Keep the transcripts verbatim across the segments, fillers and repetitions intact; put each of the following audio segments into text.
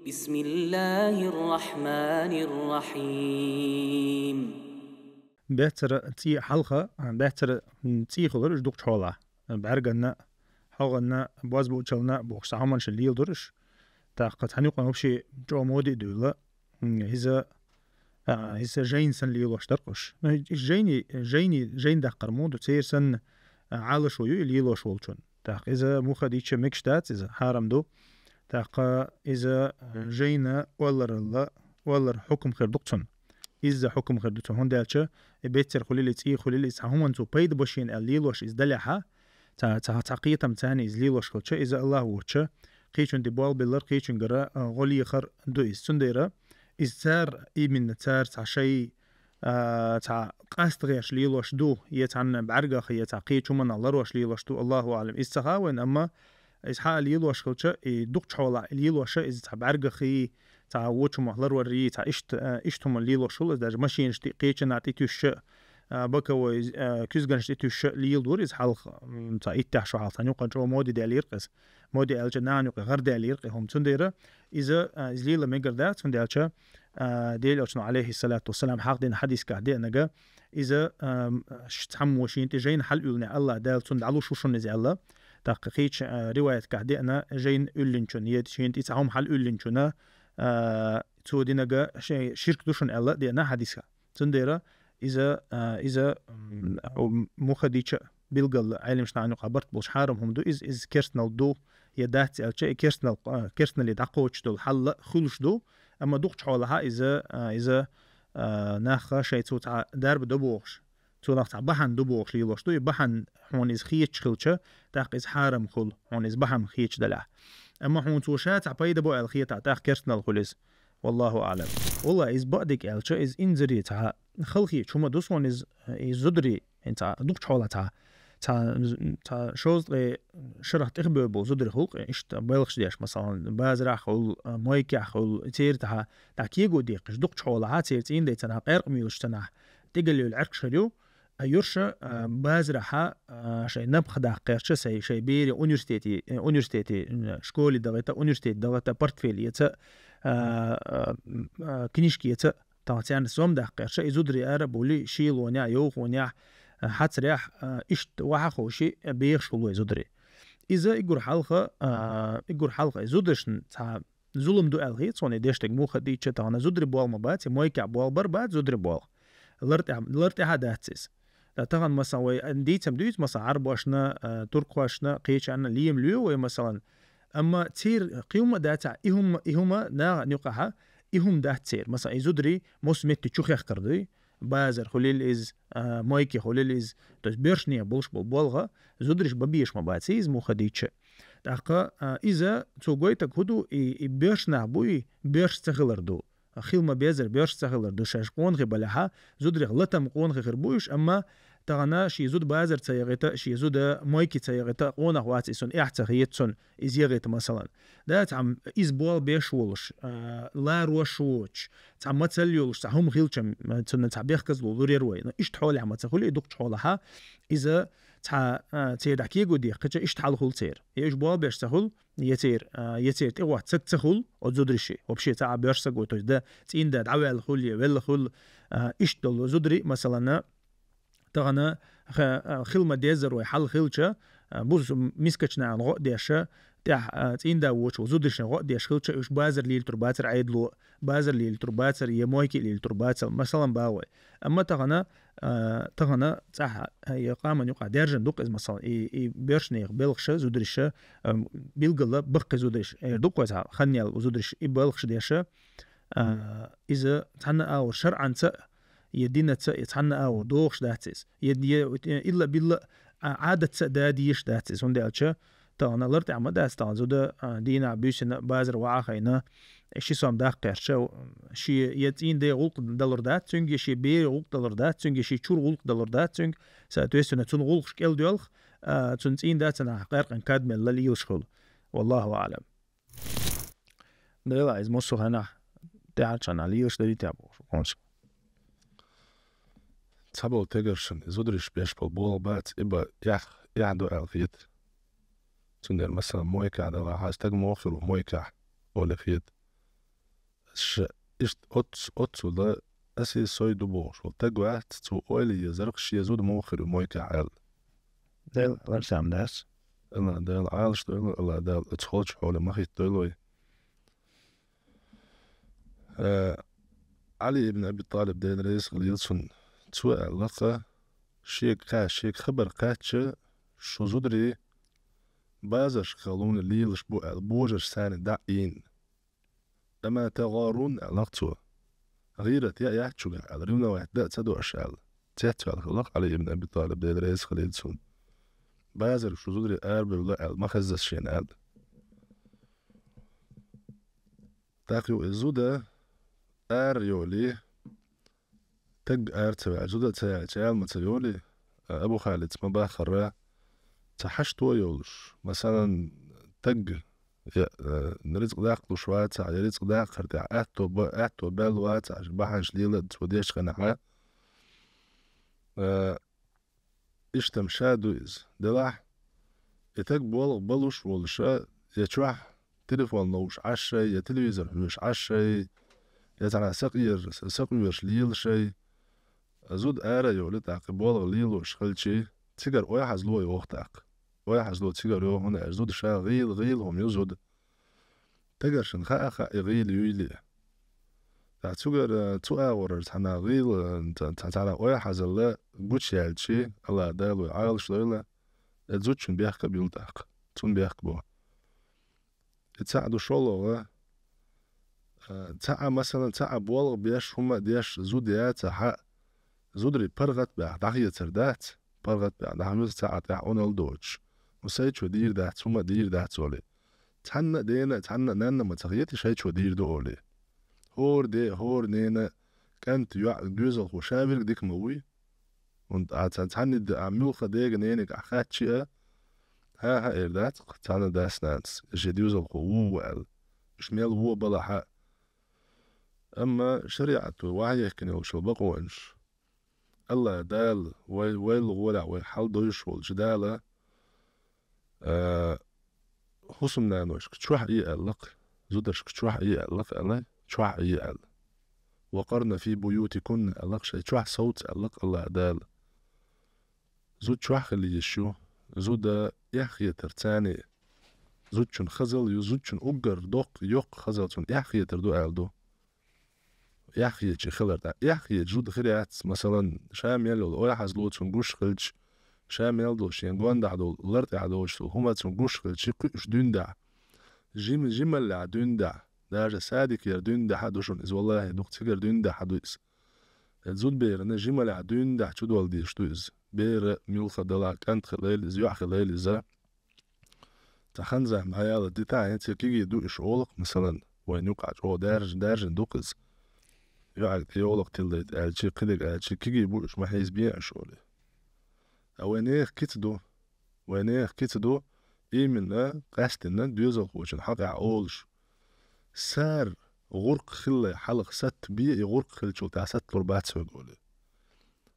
بسم الله الرحمن الرحيم. Бецара цӀий хьалха, бецара цӀий хилар уж дукха хьола. БӀарганна, хьогӀанна, бозбуучална бохуш цхьа хӀуманаш леладур уж. ТӀаккха цхьана юкъа вообще чӀогӀа моде а дуьйла. Иза, а, иза жайна санна лелош дара уж. Ну, и жайни, жайни, жайна даккхар мо ду, церан санна, а, Ӏалашо ю и лелош волчун. ТӀаккха иза муха дича мегаш дац, иза хьарам ду. ТӀаккха иза, а, жайна олларалла, оллар хьукам хир ду цун. Иза хьукам хир ду цун. ХӀунда аьлча, и бецара хулили, цӀий хулили, цхьа хӀуманца пайда башийна аьлла лелош иза далехьа, цхьа, цхьа, цхьа кхетам царна иза лелош хилча, иза Аллах воча, кхечун де болбеллар, кхечунгара, а, гӀо лехар ду иза. Цундера иза цар, именно цар цхьа шай, а, цхьа къаста гӀерш лелош ду, е цхьанна бӀаргах, е цхьа кхечу хӀуманах ларош лелош ду, Аллаху аӀлам. Иза ца хаьа вайна, амма иза хьа а лелош хилча, и дукха хьола лелоша, иза цхьа бӀаргахи, цхьа вочу хӀумах ларварри, цхьа ишт-, а, ишт хӀума лелош хула, иза даже машинаш тӀе кхечанна тӀе туьсша, а, боковой, а, куьзганаш тӀе туьсша леладора иза хьалха, м, цхьа иттех шо хьалха, цхьана юкъа чӀогӀа моде даьллера-кх иза. Моде аьлча, нахана юкъе гӀар даьллера-кх и хӀума. Цундера иза, а, иза лела мегар дац, хӀунда аьлча, а, Дела Элчано, алейхиссалату вассалам, хьахдина хьадисгахь деанага, иза, а, ш-, цхьаммо шена тӀе жайна хьалауьллинехь Аллах Дала цунна дӀалуш ву шуна иза аьлла. ТӀаккха кхечу, а, риваяткахь деана жайна уьллинчунна, е шена тӀе цхьа хӀума хьалауьллинчунна, а, цо динага ши-, ширк ду шуна аьлла деана хьадисгахь. Цундела иза, а, иза, м, муха дича билггал Ӏеламнахана юкъа барт болуш хьарам хӀума ду иза, иза керстанал ду, я дац аьлча, и керстанал, а, керстанале дӀакхочуш долу хьал хуьлуш ду, амма дукха хьолахьа иза, а, иза, а, наха шайн цо цхьа дарба до бохуш, цунах цхьа бахьана ду бохуш лелош ду, и бахьана хьуна иза хеташ хилча, тӀаккха иза хьарам хуьлу, хьуна иза бахьана хеташ далехь. Амма хьуна цо ша цхьа пайда бо аьлла хетахь, тӀаккха керстанал хуьлу иза. Валлаху аӀлам. Валла, иза баъдиг аьлча, иза инзаре цхьа халахеташ хӀума ду суна иза, и зударий, хӀинца дукха хьола цхьа, цхьа, цхьа шовзткъе шарахь тӀехбевлла болу зударий хуьлу-кх, иштта белхаш деш, масалан, базарахь хуьлу, мойкехь хуьлу, церан тӀехь, тӀаккха кего дехкаш, дукха хьолахьа, церан цӀийнан дайца нах, къаьркъа муьйлуш цу нах, тӀегӀолла Ӏаьркаш хир ю, а, юрша, а, базарахьа, а, шайн напха даккхарча, шай, шайн берийн университете, э, университете, м, школе дахийта, университете дахийта, портфель эца, а, а, м, а, книжка эца, тахана царна сом даккхарча, и зударий ара а бовлий, шелонехь, йовхонехь, а, хьацарехь, а, иштта ваха а ховший, а, бехаш хуьлу и зударий. Иза и гур хьалха, а, и гур хьалха, и зударшна цхьа зулам ду аьлла хета суна и дешниг, муха дийцча, тахана зударий болх ма бац, и мойкехь болх бар бац зударий болх. Лар тӀехь, лар тӀехь а дац иза. Ткъа тахана, масалан, вай дийцам дуьйцу, масалан, Ӏарбошна, а, туркхошна, кхечарна лема лоьху вай, масалан. Амма церан кхин хӀума а дацахь, и хӀума, и хӀума нахана юкъахьа, и хӀума дац церан. Масалан, и зударий массо а метте чу хехкар дуй, базар хуьлийла иза, а, мойке хуьлийла иза. То есть боьршнех болуш болу болх зударша бан безаш ма бац иза, муха дийцча. ТӀаккха, а, иза цо гойтаг хӀун ду, и, и боьрша нах буй, боьрша ца хилар ду. Хила ма беззара боьрша ца хилар ду, шаьш къонахий балехьа, зударех латам къонахий хир бу уьш, амма тахана шен зуда базар ца яхийта, шен зуда мойке ца яхийта, къонах вац и, цунна эхь ца хета цунна, иза яхийта, масалан. Да, цхьа иза болх беш волуш, а, ларош воцуш, цхьа мацалла йолуш, цхьа хӀума хилча, м, цунна цхьа бехказло лур яра вай. Но иштта хьолехь ма ца хуьлу и дукхачу хьолахьа, иза цхьа, а, церан тӀехь кего дехкича, иштта хьал хуьлу церан. Я уьш болх беш ца хуьлу, я церан, а, я церан тӀе гӀотту саг ца хуьлу, оцу зударший. Вообще цхьа а боьрша саг ву, то есть да, цӀийнда дӀаваьлла хуьлу, я велла хуьлу, а, иштта долу зударий, масалан, тахана ха-, а, хила ма деззара вай хьал хилча, а, бусу мискачу нахана гӀо а деш, тӀехь, а, цӀийнда воцуш волу зударшна гӀо а деш хилча, уьш базар лелатур бацара Ӏедало, базар лелатур бацара, я мойке лелатур бацара, масалан, боху вай. Амма тахана, а, тахана цӀахь, а, я къаман юкъахь даьржина ду-кх иза, масалан, и, и боьршнех белхаша, зударша, а, билгала баккхий зударша, эр ду-кх вай цхьа, хан яьлла зударша, и белхаш деша, а, иза цхьанна а агӀор шарӀанца а, я динаца а, я цхьанна а агӀор догӀуш дац иза. Я, я, илла-билла, а, Ӏадатца а да дезаш дац иза. ХӀунда аьлча тахана лар тӀехь ма дац, тахана зуда, а, дийнахь, буьйсанна, базар ваха а хайна, ши сом даккха гӀертача, шен я цӀийнан ден гӀуллакх далур дац цуьнга, я шен берийн гӀуллакх далур дац цуьнга, я шен чуьра гӀуллакх далур дац цуьнга. Соответственно, цуьнан гӀуллакхаш кӀел доьлху, а, цуьнан цӀийнан дацара нах къаьркъан кад мел лелаш хуьлу. Валлаху аӀлам. Дела, иза массо а хенахь, тӀаьхьарчу хенахь лелаш дарий те бохуш, хӀунда цхьаболу тегаршна зударша беш болу болх бац, и бан эхь, эхь ду аьлла хета. Цундела, масалан, мойкехь далахь, стаг муха хир ву мойкехь, олий хета. ш-, иштта оц-, оццула аси сой ду бохуш волу таг вац, цо ойла езарх шен зуда муха хир ю мойкахь аьлла. Дела, ларсам дас. Алла Дала Ӏалаш дойла, Алла Дала оцу холчу хьоле ма хӀиттадойла вай. Э, Ӏали ибн Аби Талиб, Дела реза хилийла цунна, цо аьлла-кха, шега кха-, шега хабар кхаьчча, шу зударий базаршка халуна лелаш бу аьлла, божарш царна дӀа а ийна. «Ама тагӀарун», аьлла-кх цо. «ГӀийрат яа яц шуьгахь», аьлла, ревновать дан а ца до аша аьлла. Цецваьлла хилла-кх Ӏали ибн Аби Талиб, Дела реза хилийла цунна. Базарга шу зударий арабевлла аьлла, ма хезза шена аьлла. ТӀаккха юха и зуда ара йолий, таг ара ца ваьлча, зуда ца яьлча, яла ма ца йолий, Абу Халида ма баххара, цхьа хьашто йолуш, масалан, таг я, э, рицкъ даккхалуш вацахь, я рицкъ даккхар тӀехь аьтто ба-, аьтто баьлла вацахь, бахьанаш лела а цо деш хенахь, э, иштта-м ша ду иза. Делахь, и таг болх балуш волуша, я чохь телефон ловш Ӏаш шай, я телевизор хьоьжуш Ӏаш шай, я цхьана сакъер-, сакъоьруш лела шай, зуда ара а йолий, тӀаккха болх лелош хилчий, цигара ойхьазло йоху тӀаккха. Ойхьазло цигара йоху, хӀунда аьлча зуда ша гӀийла, гӀийла хӀума ю зуда. Тагаршна хаа-хаа и гӀийла юйли. ТӀаккха цугара, цу агӀорара цхьана гӀийла, ца-, ца-, цхьана ойхьазалла гучуяьлчий, Алла Дала вай Ӏалаш дойла, и зудчун бехк а буьлу тӀаккха. Цун бехк бу. И цхьаъ ду шолгӀа, а, цхьаъ, масалан, цхьаъ болх беш, хӀума а деш, зуда яцахь, зударий паргӀат баьхьа дӀахецар дац, паргӀат баьхьа дӀахьуьйсу цхьаъ тӀехь Ӏуналла доцуш. Ну, сайчо дийр дац, хӀума а дийр дац олий. Цхьанна а дена, цхьанна а нанна ма ца хетий, шайчо дийр ду олий. ХӀора де, хӀора нена, кӀант, йоӀ, доьзалхо ша верг дика ма вуй. ХӀунда аьлча цхьанна а де-, а муьлхха дега, нениг ахь хаьттича а, хӀан-хӀа эр дац-кх цхьана а дас-нанас, шен доьзалхо ву-ву аьлла. Уьш мел вон балахь а. Амма шариӀато вахьйехкина йолчул бакъонаш, Алла Дала вай, вай лугӀорехь вай хьал дойуш волчу Дала, а, хӀусамнаношка чохь Ӏе аьлла-кх, зударшка чохь Ӏе аьлла-кх, аьлла, чохь Ӏе аьлла. «Ва къарна фи буютикунна», аьлла-кх, шайн чохь совца аьлла-кх Алла Дала. Зуда чохь хила йиш ю, зуда эхь хетар царна. Зудчун хазалла ю, зудчун уггар доккха, йоккха хазалла цунна эхь хетар ду аьлла ду. Эхь хеташ хилар тӀаккха. Эхь хеташ зуда хир яц, масалан, ша мел йолу ойхьазло цунна гуш хилча, ша мел долу шен гондахь долу, лар тӀехь долуш долу хӀума цунна гуш хилча, кхуьуш дуьйна дахь, жим-, жималлехь дуьйна дахь, даже садикера дуьйна дахь а ду шуна иза, валлахӀи, дукха цигара дуьйна дахь а ду иза. Зудберана жималлехь дуьйна дахь чудолла дезаш ду иза. Бер муьлхха далахь, кӀант хилийла иза, йоӀ хилийла иза. Цхьа хан-зама дӀаяла дитахь, хӀинца кегий ду уьш олу-кх, масалан, вайна юкъахь чӀогӀа даьржина, даьржина ду-кх иза. ЙоӀаг тӀе йолах тилла аьлчи, кхидерг аьлчи, кегий бу уьш, ма хьийзабе уьш олий. Ткъа вайн нехан кица ду, вайн нехан кица ду, именно, къаьстина доьзалхочун хьокъехь олуш. Сара гӀуркх хиллай хьалха сатта бе, и гӀуркх хиллачул тӀаьхьа саттлур бац хьоьга олий.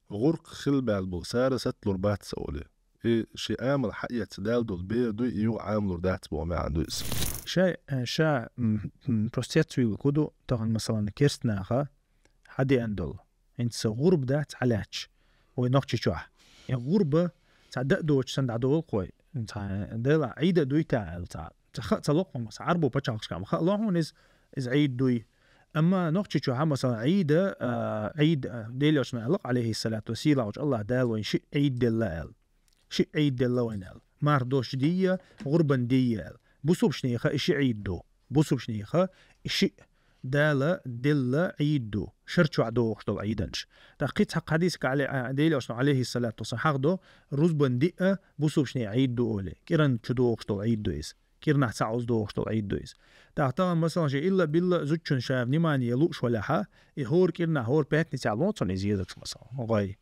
ГӀуркх хила баьлла болу сара саттлур бац ца олий. И шен амал хьаэцна даьлла долу бер дуй, и юха Ӏамалур дац боху маьӀна ду иза. Ша, э, ша, м, м, просто цецвийла хӀун ду, тахана, масалан, керстанаха хьадеана долу. ХӀинца гӀурба дац хьалаьтташ. Вай Нохчийчохь. Э, гӀурба цхьа дан а доцуш санна дӀадолу-кх вай. Цхьа, Дела, Ӏийда а дуй те аьлла цхьа. Цхьа хаа ца ло-кх хьуна, масалан, Ӏарбо пачхьалкхашкахь ма хаа ло хьуна иза, иза Ӏийд дуй. Амма Нохчийчохь, масалан, Ӏийда, а, Ӏийд, а, Делан Элчано аьлла-кх, Ӏалайхиссалату ва, сийлахьчу Аллах Дала вайна шиъ Ӏийд делла аьлла. Шиъ Ӏийд делла вайна аьлла. Марха доцуш дийя, гӀурбан дийя аьлла. Бусулбашнеха и шиъ Ӏийд ду. Бусулбашнеха и шиъ Дала делла Ӏийд ду. Шар чохь догӀуш долу Ӏийданаш. ТӀаккха кхин цхьа хьадисехь Ӏали-, а, Делан Элчано, Ӏалайхиссалату вассалам, хьахдо, рузбан диъ а бусулбашнехан Ӏийд ду олий. КӀиран чу догӀуш долу Ӏийд ду иза. КӀирнахь цхьа Ӏуза догӀуш долу Ӏийд ду иза. ТӀаккха тахана, масалан, шен илла-билла зудчун ша внимание лууш валахь, и хӀора кӀирнахь, хӀора пятницехь лоцун иза езарш, масалан, гӀой.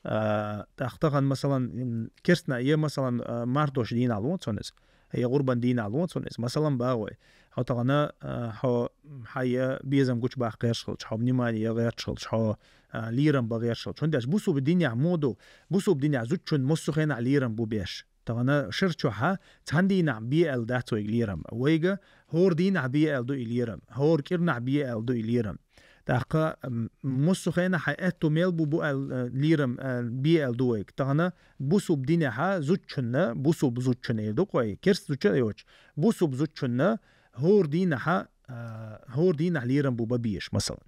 А, тӀаккха тахана, масалан, м, керстна е, масалан, а, марха доцуш дийнахь лоцун иза, е гӀурбан дийнахь лоцун иза. Масалан, боху вай, хьо тахана, а, хьо, хьан е безам гучубаккха гӀерташ хилча, хьо внимание ян гӀерташ хилча, хьо, а, лерам бан гӀерташ хилча. ХӀунда аьлча бусулба динехь муха ду, бусулба динехь зудчун массо а хенахь лерам бу беш. Тахана шер чухьа цхьан дийнахь бе аьлла дац вайга лерам. Вайга хӀора дийнахь бе аьлла ду и лерам. ХӀора кӀирнахь бе аьлла ду и лерам. ТӀаккха, м, муссу хенахь хьай аьтту мел бу бу аьлла, э, лерам, э, бе аьлла ду вайга. Тахана бусуб динехьа зудчунна, бусуб зудчунна эр ду кхой, керст зудча а йоч. Бусуб зудчунна хӀора дийнахьа, э, хӀора дийнахь лерам бу ба беш, масалан.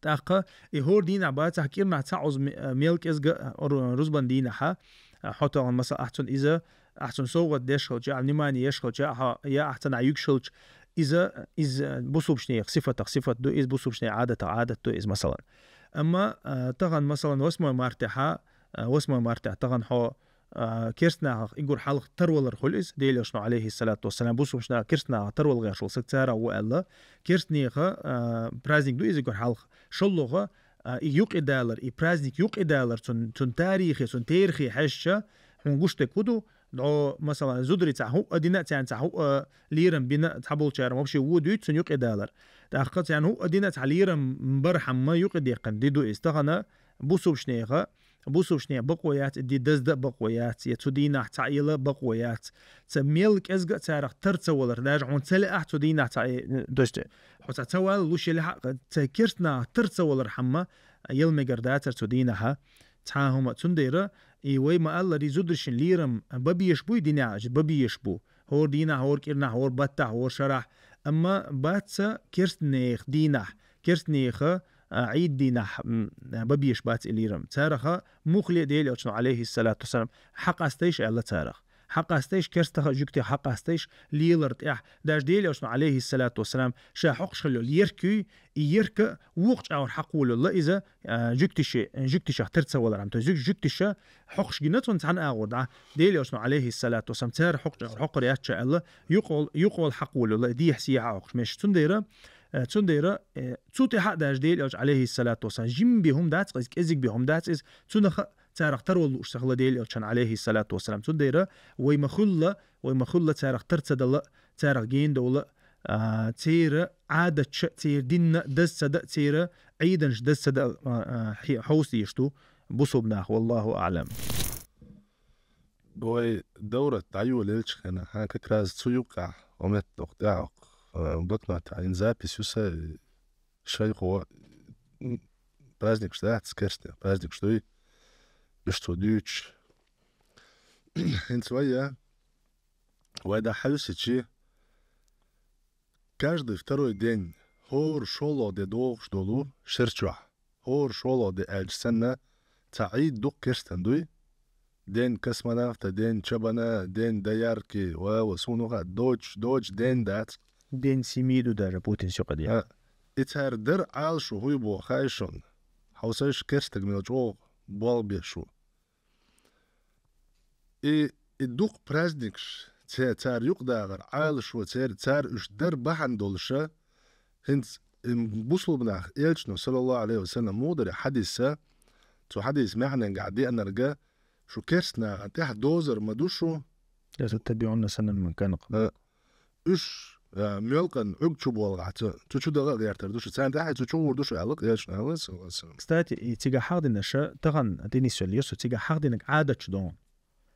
ТӀаккха и хӀора дийнахь бацахь кӀирнахь цхьа оз ме-, мел кӀезга ру-, рузбан дийнахьа, хьо тахана, масала, ахь цунна иза, ахь цунна совгӀат деш хилча, ахь внимание еш хилча, ахь, я ахь цанахь югаш хилча, иза, иза бусубчнех сифатах сифат ду, иза бусубчнех Ӏадатах Ӏадат ду, иза масалан. Амма, а, тахана, масалан, восьмой мартехьа, а, восьмой мартехь тахана хьо а, керст нахах игур хьалха тарвалар хуьлу иза, Делошна, алейхиссалату вассалам, бусубчна керст нахах тарвал гӀерш волу саг царах ву аьлла, керст неха, а, праздник ду иза игур хьалха. Шоллоха, а, и юкъидалар, и праздник юкъидалар, цун, цун тарихе, цун терхе хьаьжча, хьуна гуш дерг хӀун ду, дӀо, масалан, зударий цхьа хӀуъа дина, царна цхьа хӀуъа лерам бина, цхьаболчара вообще ву дуьйцу цун юкъидалар. ТӀаккха царна хӀуъа дина, цхьа лерам бархьамма юкъидеккхина ди ду иза тахана, бусубчнеха, бусубчне бакъо яц, и ди дазда а бакъо яц, я цу дийнахь цхьа яла бакъо яц. Ца мел кӀезга а царах тар ца валар, даже хьуна ца лаахь цу дийнахь цхьа, э, то есть, хьо цхьа ца вала луш елахь а, ца керст нахах тар ца валар хьамма, яла мегар дацар цу дийнахьа цхьа хӀума. Цундела, и вай ма-аллара, и зударшин лерам бабеш буй динехь, бабеш бу. ХӀора дийнахь, хӀора кӀирнахь, хӀора баттахь, хӀора шарахь. Амма бац ца керст нех дийнахь, керст неха а, Ӏийд дийнахь, м, а, бабеш бац и лерам. Цараха мухле Делошна, алейхиссалату вассалам, хьакъастайш аьлла царах. Хьакъастайш, керстаха жуьгтех хьакъастайш, лелар тӀехь. Даже Делошна, алейхиссалату вассалам, ша хьокхуш хила йолу еркуй, и ерка вукху чӀагӀар хьакхволула иза, а, жуьгтише, жуьгтишах тер ца валархьама. То есть жуьг-, жуьгтиша хьокхуш гина цунна цхьана агӀор дӀа. Делошна, алейхиссалату вассалам, цара хьокху чӀагӀар хьокхур яц ша аьлла, юкъол, юкъол хьакхволула, дехьа-сехьа хьокхуш меш. Цундела, Э, цундела, э, цу тӀехьа а даже Делошна, алейхиссалату вассалам, жим бе хӀума дац иза, кӀезиг бе хӀума дац иза, цунаха царах тарвала лууш ца хила Делошна, алейхиссалату вассалам. Цундела вай ма-хуьлла, вай ма-хуьлла царах тар ца дала, царах гена довла, а, церан Ӏадатча, церан динна даз ца да, церан Ӏийданаш даз ца да, а, а, хьи-, хьовса дезаш ду бусулба нах, валлаху аълам. Вай даврат дӀайолаелча хенахь, как раз цу юккъехь, хӀокху меттехь тӀехь, э, блокнотехь йина запись ю сан, шайхо, м, праздникаш дац, керстанех праздникаш дуй, уьш цо дуьйцуш. ХӀинца вай, вай дӀахьаьвсичи, каждый второй день, хӀора шолгӀа де догӀуш долу шер чохь, хӀора шолгӀа де аьлча санна, цхьа Ӏийд дукха керстан дуй? День космонавта, день чабана, день доярки, ва, ва, суна ха, дочь, дочь день дац. День семьи ду даже Путин сюкъа де. А, и цара дара Ӏалашо хӀуй боху хаьий шуна? Хьовсайша, керстаг мел чӀогӀа болх беш ву. И, и дукха праздникаш, це-, цара юкъадахар, Ӏалашо церан, цара уьш дар бахьана долуша, хӀинца и бусулба нах элчано, саллаллаху алейхи ва саллям, муха дара хьадиса, цу хьадиса маьхьаненгахь деанарга, шу керстанахана тӀехь дозар ма ду шу. Ла таттабиӀунна санана ман кана къабла. А, уьш, а, моьлкъан Ӏуьрг чу болгӀахь, цу, цу чу дагӀа а гӀертар ду шу. Царна тӀаьхьа цу чу гӀур ду шу аьлла, элчано, саллаллаху алейхи ва саллям. Кстати, и цига хьахдинаша, тахана динис йолу йосу цига хьахдинарг Ӏадатчу догӀу.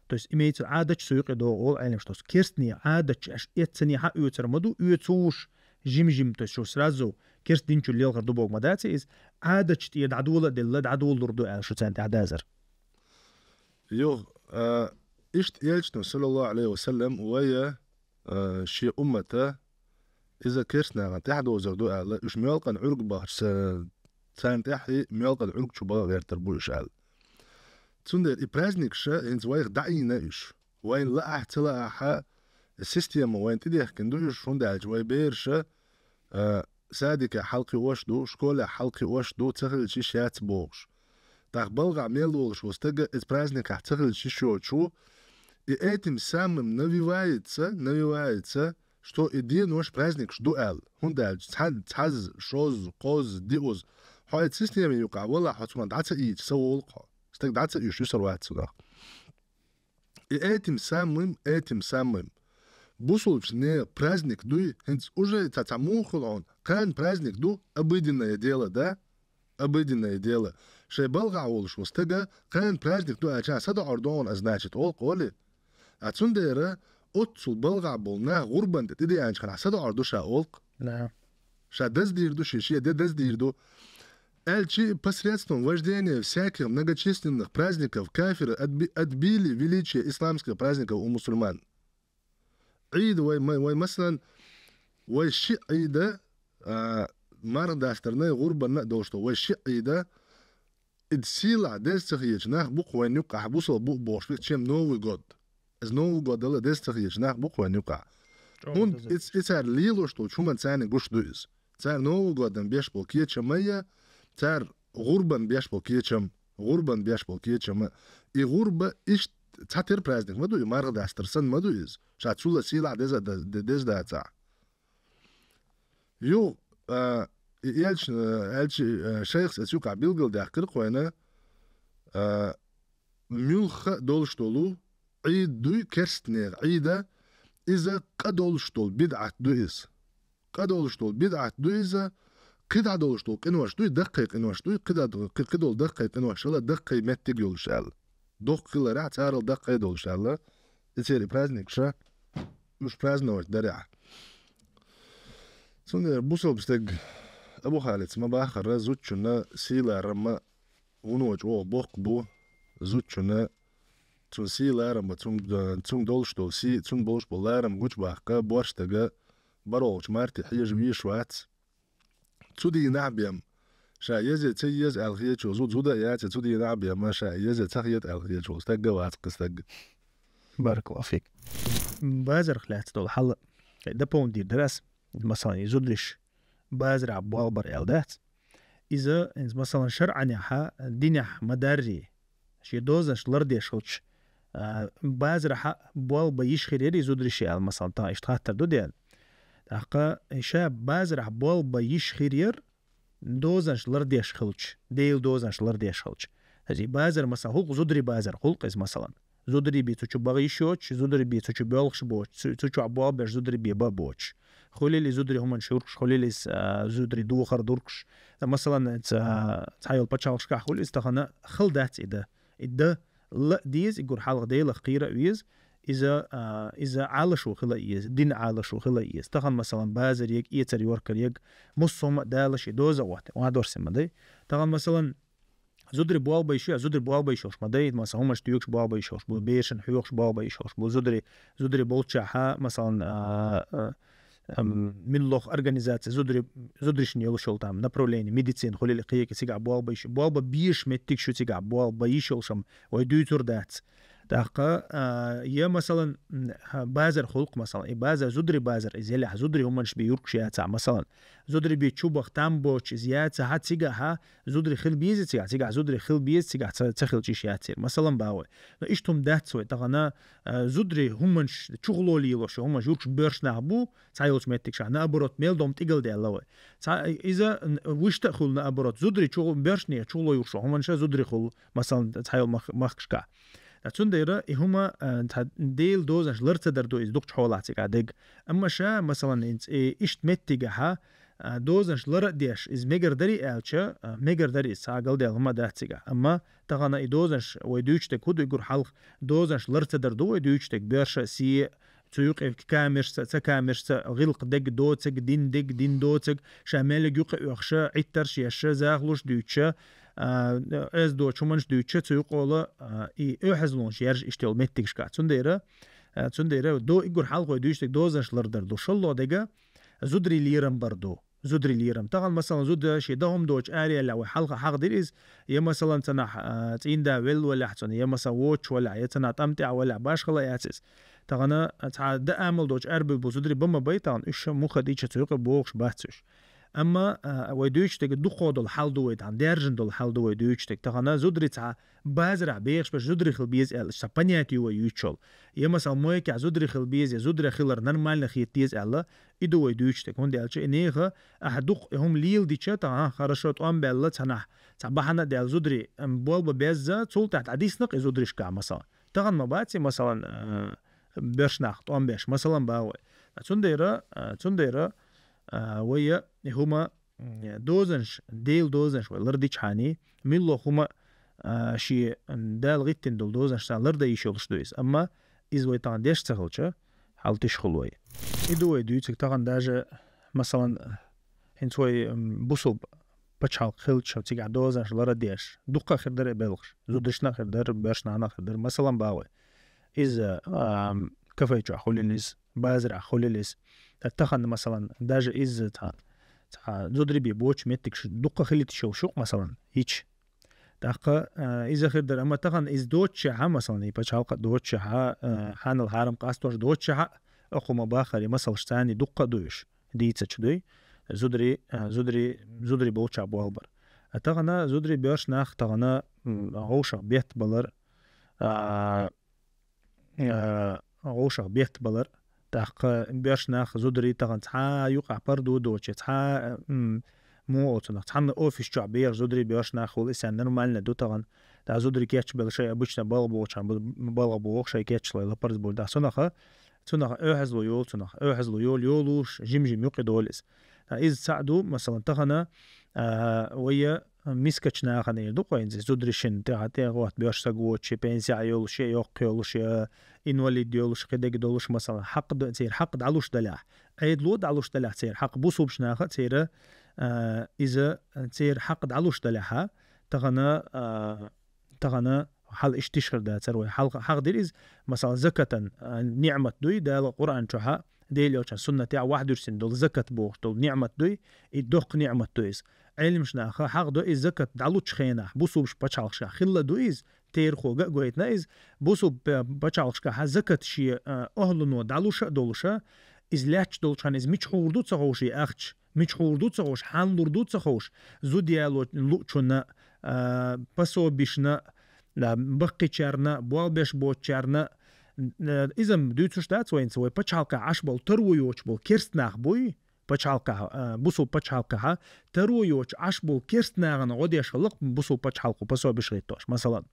То есть имеется Ӏадатчу цу юкъе догӀу олу Ӏеламаш тосу. Керстане Ӏадатчу аша эццане хьан оьцар ма ду, оьцу уш, жим-жим, то есть шу сразу керст динчу лелхар ду богу ма дац иза, Ӏадатчу тӀера дӀадола а делла, дӀадолалур ду аьлла шу царна тӀаьхьа дазар. Юха, а, иштта элчано, саллаллаху алейхи ва саллям, вай, а, шен уммата иза керстанахана тӀаьхьа дозар ду аьлла, уьш моьлкъан Ӏуьрг бахча, царна тӀаьхьа моьлкъан Ӏуьрг чу бала гӀертар бу уьш аьлла. Цундела и праздникаша хӀинца вайх дӀаийна уьш. Вайна лаахь а, ца лаахь а, система вайна тӀедехкина ду уьш, хӀунда аьлча вай бераша, а, садикехь хьалакхиош ду, школехь хьалакхиош ду, ца хилча йиш яц бохуш. ТӀаккха балгӀахь мел волуш ву стага иза праздникехь ца хилча йиш йоцуш ву, и этим самым навивается, навивается, что и денош праздникаш ду аьлла. ХӀунда аьлча цхьа-, цхьазза, шозза, кхозза, диъазза. Хьо и системе юкъахь валахь, хьо цунах дӀа ца ийча, ца волу хьо. Стаг дӀа ца уьйш, юсур вац цунах. И этим самым, этим самым. Бусулбачу нехан праздник дуй, хӀинца уже цхьа, цхьа муха хуьлу хьуна, кхана праздник ду, обыденное дело, да? Обыденное дело. Шайн балгӀахь волуш ву стага, кхана праздник ду аьлча, са доӀар догӀу, а, значит, олу-кх, олий? А цундела оццул балгӀа болу нах гӀурбан тӀе тӀедеанчу хенахь садоӀур ду ша олу-кх. Да. Ша даздийр ду, шен, шен де даздийр ду. Аьлчи посредством вождения всяких многочисленных праздников кафиры отби-, отбили величие исламских праздников у мусульман. Ӏийда вай, ма-, вай, масалан, вай ши Ӏийда, а, марха дастарна, гӀурбанна а долуш долу вай ши Ӏийда, и сийлахь деза ца хеташ нах бу-кх вайн юккъахь, бусалба бу бохуш верг, чем Новый год. Иза Новый год дала деза ца хеташ нах бу-кх вайн юккъахь. ХӀунда и, и цара лелош долчу хӀуманца гуш ду иза. Цара Новый годана беш болу кечам а, цара гӀурбан беш болу кечам, гӀурбан беш болу кечам а. И гӀурба иштта цхьатера праздник ма ду, и марха дастар санна ма ду иза. Ша цул а сийлахь деза, де-, деза дацахь. Юха, а, и элча, а, элча, а, шайхас оцу юкъахь билгалдаьккхира-кх вайна, а, муьлхха а долуш долу Ӏийд дуй, керстанера Ӏийда, иза къа долуш долу бидӀат ду иза. Къа долуш долу бидӀат ду иза, кхидӀа долуш долу къинош дуй, даккхий къинош дуй, кхидӀа, кхи-, кхидолу даккхий къинош аьлла, даккхий меттиг йолуш аьлла. Доккха хиларехь, царал даккхий долуш аьлла, и церан праздникаш уьш праздновать дарехь. Цундела бусалба стаг Абу Халица ма-баххара, зудчунна сий-ларам вуно чӀогӀа боккха бу, зудчунна цунна сий-ларам бан, цунна, цунна долуш долу сий, цунна болуш болу ларам гучубаккха, борш стага бархӀолгӀачу марте хьежа везаш вац. Цу дийнахь бен ша еза, ца еза аьлла хеташ волу зуда, зуда а яц, цу дийнахь бен ма ша еза, ца хета аьлла хеташ волу стаг а вац-кх и стаг. Баракаллаху фик. Базарх лаьцна долу хьал дополнить дийр дара ас, масалан, и зударш базарахь болх бар аьлла дац. Иза, иза, масалан, шарӀанехь, динехь ма-дарра, шен дозанаш лардеш хилча, а, базарахь болх бан йиш хир яра и зударшна аьлла, масалан, тахана иштта хаттар ду дела. ТӀаккха ша базарахь болх бан йиш хир яра, дозанаш лардеш хилча, Делан дозанаш лардеш хилча. Иза и базар, масалан, хуьлу-кх зударийн базар, хуьлу-кх иза, масалан. Зударий бен цу чу бан йиш йоцуш, зударий бен цу чу боьлхуш боцуш, цу, цу чохь болх беш зударий бен бан боцуш. Хуьлийла и зударийн хӀуманаш юркуш, хуьлийла иза, а, зударийн духар дуркуш. Ца, масалан, ца, цхьайолу пачхьалкхашкахь хуьлу иза, тахана хала дац и дан. И дан ла а деза, и гур хьалха Делах кхера а веза, иза, а, иза Ӏалашо хила а еза, дин Ӏалашо хила а еза. Тахана, масалан, базар ега, эцар йоркар ега, муссо а ма а Дала шен доза а гӀоттий, ма дорсий ма дай. Тахана, масалан, зударий болх бан йиш ю, зударий болх бан йиш йолуш ма дай, масалан, хӀуманаш туьйсуш болх бан йиш йолуш бу, берашна хьоьхуш болх бан йиш йолуш бу, зударий, зударий болчохь, масалан, а, а, ам, муьлхха организаци, зударий, зударшна йолуш йолу там направление, медицина, хуьлийла кхин а цигахь болх бан йиш, болх бан безаш меттигаш ю цигахь, болх бан йиш йолуш-м вай дуьйцур дац. ТӀаккха, а, я, масалан, м, хьа, базар хуьлу-кх, масалан, и базар, зударийн базар, иза елахь, зударийн хӀуманаш бен юркуш яцахь, масалан, зударий бен чу баха там боцуш иза яцахь, цигахь, зударий хила беза цигахь, цигахь зударий хила беза, цигахь ца, ца хилча йиш яц церан. Масалан, бан вай. Но иштта хӀума дац вай. Тахана, а, зударийн хӀуманаш, чухула лелош, хӀуманаш юркуш боьрша нах бу, цхьайолчу меттигашкахь, наоборот, мел дом тӀигала даьлла вай. Цхьа, иза, н-, вуьшта а хуьлу, наоборот, зударий чухула, боьршане чухула юркуш хӀуманаш зударий хуьлу, масалан, цхьайолу мах-, махкашкахь. Ткъа цундела и хӀума, а, цхьа Делан дозанаш лар ца дар ду иза дукхачу хьолахь цигахь дерг. Амма ша, масалан, хӀинца, э, иштта меттигехь, а, дозанаш лар а деш, иза мегар дарий аьлча, а, мегар дарий иза, цхьа галдаьлла хӀума дац цигахь. Амма тахана и дозанаш вай дуьйцуш дерг хӀун ду, и гур хьалха дозанаш лар ца дар ду вай дуьйцуш дерг, боьрша а, сий а, цу юкъе камерашца а, ца камерашца а, гӀиллакх дерг, доцург, дин дерг, дин доцург, ша мел юкъа оьхуш, Ӏиттарш еш, захалуш дуьйцуш, а, оьзда доцу хӀуманаш дуьйцуш, цу юкъахула, а, и оьхьазлонаш яржа иштта йолу меттигашкахь. Цундела, а, цундела до, и гур хьалха вай дуьйцуш дерг дозанаш лар дар ду. ШолгӀа дерг зударийн лерам бар ду. Зударийн лерам. Тахана, масалан, зуда шен дан хӀума доцуш араеллехь, вай хьалха хьахадира иза, я, масалан, цхьанхьа, а, цӀийнда велла валахь цунна, я, масалан, воцуш валахь, я цхьанхьа тӀам тӀехь валахь, башхалла яц иза. Тахана цхьа дан амал доцуш арабевлла бу зударий, бан ма бай, тахана уьш муха дича цу юкъе богӀуш бац уьш. Амма, а, вай дуьйцуш дерг дукхах долу хьал ду вай, тахана даьржина долу хьал ду вай дуьйцуш дерг. Тахана зударий цхьа базарахь бехаш берш зударий хила беза аьлла, цхьа понятие ю вай юьйцуш йолу. Я, масалан, мойкехь зударий хила беза, я зударий хилар нормально хета деза аьлла, и ду вай дуьйцуш дерг. ХӀунда аьлча и нехан ахь дукха и хӀума леладича, тахана, а, хорошо, тӀом баьлла, цхьанхьа, цхьа бахьана а даьлла, зударий, ам, болх бан безза, цул тӀаьхьа дӀадисна-кх и зударшкахь, масалан. Тахана ма бац и, масалан, а, боьрша нах тӀом беш, масалан, бан вай. А, цундела, а, цундела, а, вай и хӀума, м, дозанаш, Делан дозанаш вай лардичхьана, муьлхха хӀума, а, шен, м, Дала гӀиттина долу дозанаш цхьа лардан йиш йолуш ду иза. Амма Из вай тахан деш ца хилча, хьал тиш хул вай. И ду вай дуьйцург тахан даже, масалан, хӀинца вай, м, бусулба пачхьалкх хилча, цигахь дозанаш лара деш, дуккха а хир дара и белхаш. Зударшна а хир дара, боьршнахна а хир дара. Масалан, бах вай. Иза, ам, кафе чохь хуьлийла иза, базарахь хуьлийла иза. Ткъа тахан, масалан, даже иза цхьа, цхьа зударий бен боцу меттигаш дуккха хилийташ йолуш ю-кх, масалан, йича. ТӀаккха, а, иза хир дара, амма тахан иза доцучехьа, масалан, и пачхьалкх а доцучехьа, а, хьанал-хьарам къастош доцучехьа, а, хӀума бахаре масалш царний дуккха а ду уьш, дийцачу дуй, зударий, а, зударий, зударий болчохь болх бар. А тахана зударий, боьрша нах тахана, м, вовшах бетта балар, а, а, вовшах бетта балар. ТӀаккха боьрша нах, зударий тахана цхьа а юкъахь парда доцуш, цхьа а, м, муха олу цунах, цхьанна офис чохь бехаш зударий, боьрша нах хуьлу, и санна нормально ду тахана. ТӀаккха зударий кечбелла шайн обычно балха бохучхьана бу-, балха боху, шайн кечлой лапарза буьйлу. ТӀаккха цунах, цунах оьхьазло йолу, цунах оьхьазло йолу, йолуш, жим-жим юкъа долу иза. ТӀаккха иза цхьаъ ду, масалан, тахана, а, вайа мискачу нахана эр ду-кх вайна иза, зударшна тӀехьа тӀе а гӀотту, боьрша саг воцуш, я пенсехь йолуш, я йоккха йолуш, я инвалид йолуш, кхидерг долуш, масалан, хьакъ д-, церан хьакъ дӀалуш далехь, Ӏедало дӀалуш далехь церан хьакъ, бусулбачу наха а церан, а, иза, церан хьакъ дӀалуш далехьа, тахана, а, тахана хьал иштта тиш хир дацара вай. Хьал-, хьахдира иза, масалан, закатан, а, ниӀмат дуй, Дала Къуръан чохьа, Дела йолчун суннатехь вахдуьрсина долу закат бохуш долу ниӀмат дуй, и доккха ниӀмат ду иза. Ӏеламаш наха хьахдо иза закат дӀалучу хенахь, бусулбачу пачхьалкхашкахь хилла ду иза, терахо ган а гойтина иза, бусулба пачхьалкхашкахьа закат шен, а, охӀлуно дӀалуша а долуша, иза лаьтташ долчхьана иза мича хьур ду ца ховш и ахча, мича хьур ду ца ховш, хьанна лур ду ца ховш, зуда яло луучунна, а, пособишна, а, баккхийчарна, болх беш боцучарна, а, иза-м дуьйцуш дац вайна ца, вай пачхьалкхехь Ӏаш болу таро йоцуш болу керст нах буй, пачхьалкхехь, а, бусулба пачхьалкхехьа, таро йоцуш Ӏаш болу керст нахана гӀо деш хилла-кх бусулба пачхьалкхо пособиш хӀиттош, масалан.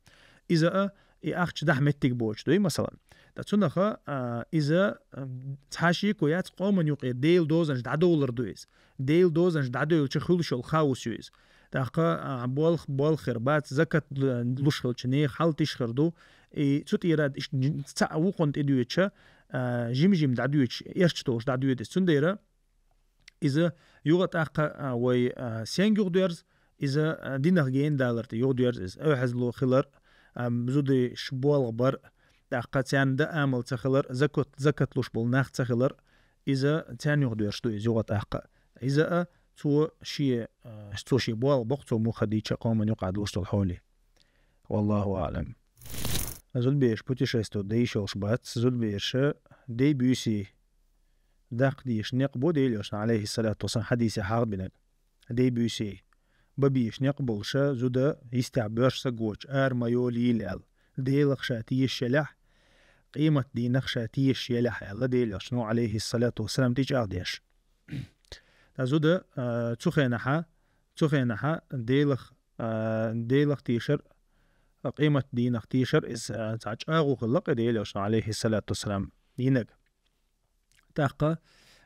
Иза а, и ахча дахьа меттиг боцуш дуй, масалан. Ткъа цунаха, а, иза, а, цхьа шеко яц, къоман юкъе Делан дозанаш дӀадовлар ду иза. Делан дозанаш дӀадевлча хуьлуш йолу хаос ю иза. ТӀаккха, а, болх, болх хир бац, закат луш хилча нехан хьал тиш хир ду. И цу тӀера иш-, цхьаъ вукхунна тӀедоьдуча, а, жим-жим дӀадоьдуш, эрча долуш дӀадоьду иза. Цундела иза юха тӀаккха, а, вай, а, сенга юхадоьрзу, иза, а, динах гена далар тӀе юхадоьрзу иза. Оьхьазло хилар, а, зудеш болх бар, тӀаккха царна дан амал ца хилар, закат, закат луш болу нах ца хилар, иза царна юхадоьрзуш ду иза юха тӀаккха. Иза а цо шен, а, цо шен болх боккху, цо муха дийча къоман юкъа долуш долу хьоле. Валлаху аълам. Зудбеш путешествовать дан йиш йолуш бац, зудбеша дей-буьйсий даккха дезаш некъ бу, Делан Элчано, алейхиссалату вассалам, хьадисехь хьахбинарг. Дей-буьйсий бан безаш некъ болуша, зуда йистехь боьрша саг воцуш ара ма йолийла аьлла. Делах ша тешаш елахь, къематдийнах ша тешаш елахь аьлла, Делан Элчано, алейхиссалату вассалам, тӀечӀагӀдеш. Ткъа зуда, а, цу хенахьа, цу хенахьа Делах, а, Делах тешар, а, къематдийнах тешар, иза, а, цхьа чӀагӀо хилла-кх и Делан Элчано, алейхиссалату вассалам, йинарг. ТӀаккха,